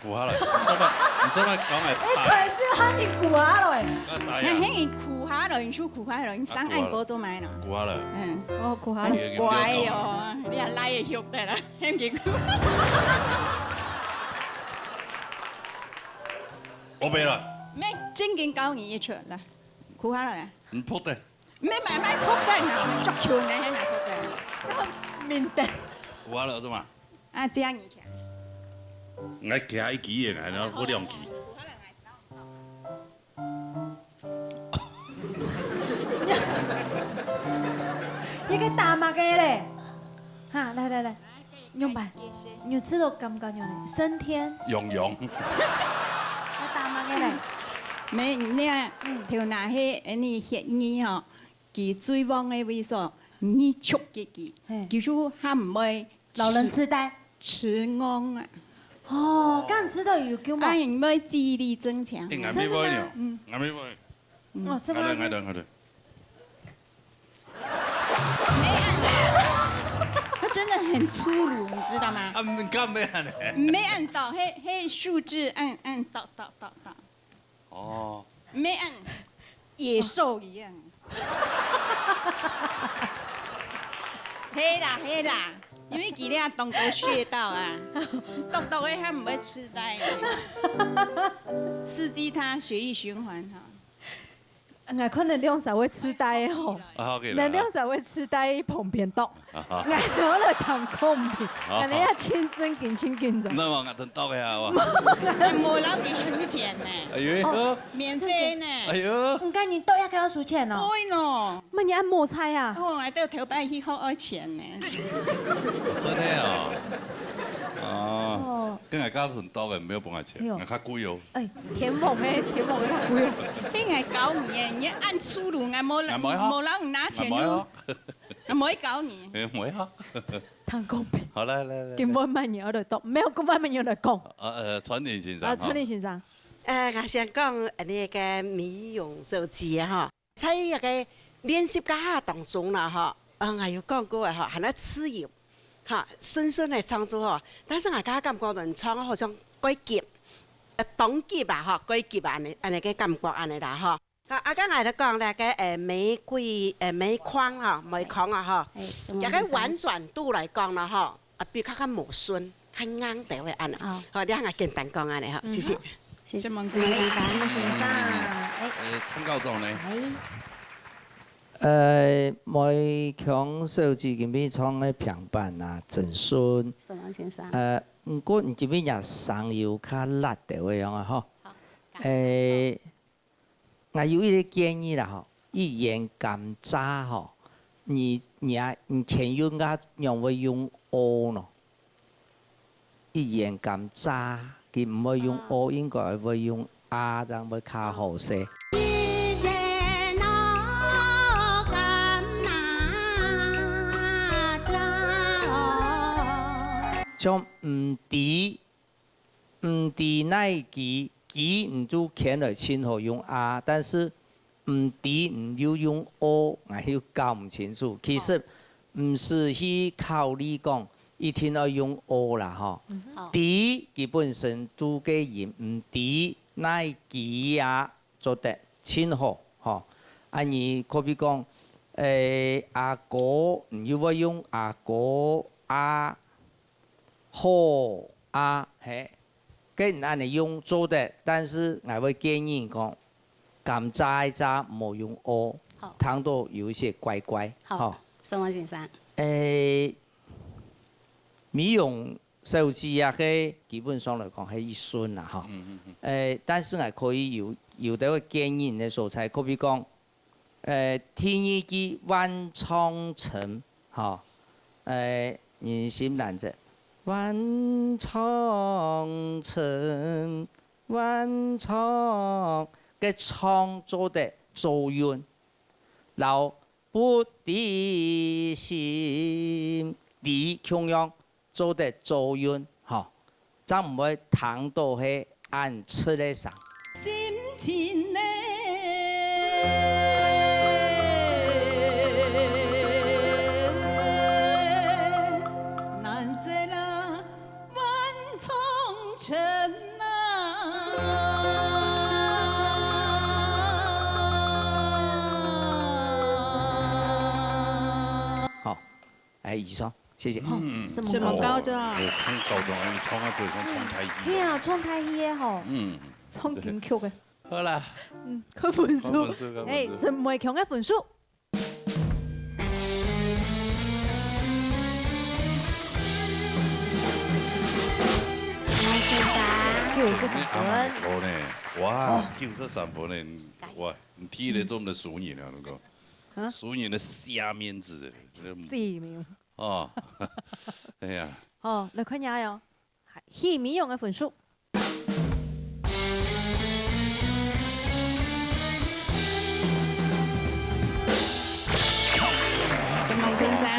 苦哈啦，你上擺，你上擺講个打，哎，可是喊你苦哈了哎。那打呀，那喊你苦哈了，你說苦哈了，你上岸高做咩呢？苦哈了。嗯。哦，苦哈了。你，你，乖哦，你還來也畜的了，喊你苦。我背了。沒，正經高二一出，來，苦哈了。你仆的。 你買賣仆蛋啊，足球呢，還買仆蛋。明白。苦哈了做麼？啊，這樣你看。𠊎加一支煙，還能付兩支。你个打麼个咧？哈，來來來。 仰般？你食到感覺仰般？升天？勇勇。愛打麼个咧？沒，你啊，嗯。頭那係，呃，你血液吼，佢最旺个位所，你觸擊佢，嘿。佢就還毋會老人痴呆。痴呆啊。哦，敢知道有救無？啊，你會記憶力增強。哎，還沒會呢，嗯。還沒會。哦，這個是，𠊎來，𠊎來，𠊎來。 他真的很粗魯，你知道嗎？啊，毋敢咩恁呢？沒按到，嘿，嘿，樹枝按，按到，到，到，到。哦。沒按，野獸一樣。嘿啦，嘿啦，因為佢這當多穴道啊，動動个，他毋會痴呆的，刺激他血液循環哈。 𠊎看能量儕會痴呆个吼，啊，OK啦。能量儕會痴呆旁邊多。啊哈。𠊎拿來當公平，啊哈。𠊎等下清真緊，清緊走。那麼𠊎等到个啊，哇。無人給收錢呢。哎呦，哦，免費呢。哎呦。你看你到底還要收錢哦？對喏。那你按摩菜啊？哦，還得頭擺去付二錢呢。真的哦。哦。哦。跟俺家很多人沒有分我錢，有。俺較貴哦。 哎，天王个，天王个較貴哦。你愛搞你个，你按出路，俺無，俺無啊。無人拿錢咯。俺無啊。俺無搞你。哎，無啊。談公平。好，來，來，來，來。今晚慢點，我來講，沒有，今晚慢點，我來講。啊，呃，川林先生，啊，哈。川林先生。呃，我想講，呃，那個美容手機哈，在那個練習个當中啦，哈，呃，我有講過个哈，還愛自由。 哈，順順个唱就好。但是𠊎个感覺恁唱好像過急，呃，當急啊，哈，過急啊，恁呢，恁呢个感覺恁呢啦，哈。好，啊，剛才就講了个，呃，玫瑰，呃，玫瑰哈，玫瑰啊，哈。哎，什麼意思？這个婉轉度來講呢，哈，啊，比較較無順，較硬兜个恁呢。哦。好，你看𠊎簡單講恁呢，哈，嗯，謝謝。好，謝謝。什麼意思？什麼意思？什麼意思？哎。呃，陳校長呢？哎。 呃，梅強小姐今晡日唱个平板啊，真順。什麼先生？呃，毋過你今晡日也聲有較辣兜个樣啊，吼。好，呃，𠊎有一個建議啦，吼，一言甘蔗，吼，你，你啊，你前韻个仰會用o呢？ 一言甘蔗，佢毋會用o，應該會用a，正會較好勢。像毋知，毋知哪支，支毋就牽來盡好用a，但是 毋知你又用o，𠊎又搞毋清楚。其實毋使去考慮講一定愛用o啦，吼。知佢本身都个音，毋知哪支啊，做得盡好，吼。啊，你可比講，誒，阿哥，你又會用阿哥啊，好啊，嘿。 該你恁呢用做得，但是𠊎會建議你講，甘蔗个蔗莫用o，好。聽到有一些怪怪，好，吼。沈文先生。誒，美容手指啊，係基本上來講係一順啦，吼。嗯，嗯，嗯。誒，但是𠊎可以有，有兜个建議个所在，可比講，誒，第二句萬丈深，吼，誒，人心難測，萬丈深，萬丈，个丈做得做韻，摎 不知心，知共樣做得做韻，吼，正毋會聽著係恁直个聲。心情呢，難測啦，萬丈深啊。好。 哎，以上，謝謝。哦，嗯，什麼高中？什麼高中？哎，唱高中，哎，你唱啊，就像唱大戲一樣。嘿啊，唱大戲个吼，嗯，唱京劇个。好啦，嗯，看分數，看分數，看分數。哎，陳偉強个分數。九十三分。哎，阿媽好呢，哇，哦。九十三分呢，哇，你第一个做毋得輸贏啊，那個，啊？輸贏个下面子，死命。 哦，哎呀。好，來看下喲，許美蓉个分數。先生，謝謝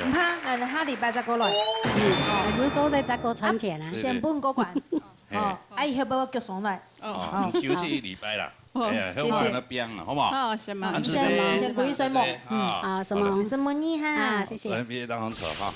啊。毋怕，𠊎等下禮拜再過來。嗯，我不是做得再過賺錢啊。對，對。先分過關。嘿。哦，啊，以後幫𠊎叫上來。哦。哦，休息一禮拜啦。 哦，哎呀，謝謝。後晚那邊啊，好不好？好，什麼？安子先，先不用睡目。安子先，嗯，啊，好，什麼？好的。什麼你哈，啊，謝謝。來，別當場哈。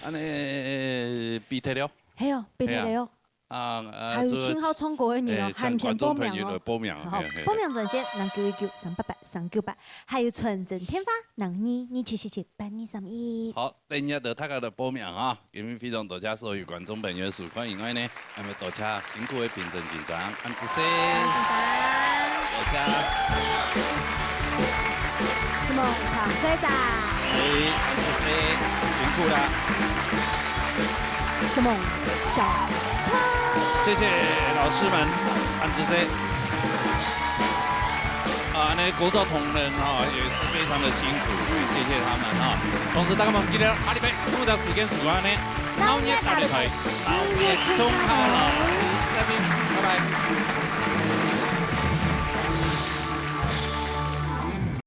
恁呢，比忒了。係哦，比忒了哦。係啊。 啊，呃，還有盡好唱歌个人哦，這个，哎，喊先報名哦。請觀眾朋友來報名，好，嘿，嘿，報名專線零九一九三八八三九八，還有傳真電話零二二七七七八二三一。好，等一下就大家來報名啊，因為非常多謝所有觀眾朋友的收看以外呢，那麼多謝辛苦的評審先生，安子先。先生。多謝。 什麼唱衰仔？哎，安子先，辛苦啦。什麼小謝謝老師們，安子先。啊，那工作同仁哈，也是非常的辛苦，謝謝他們哈。同時，大家記得下禮拜同一時間收看呢，鬧熱大擂台，鬧熱通告了，再見，拜拜。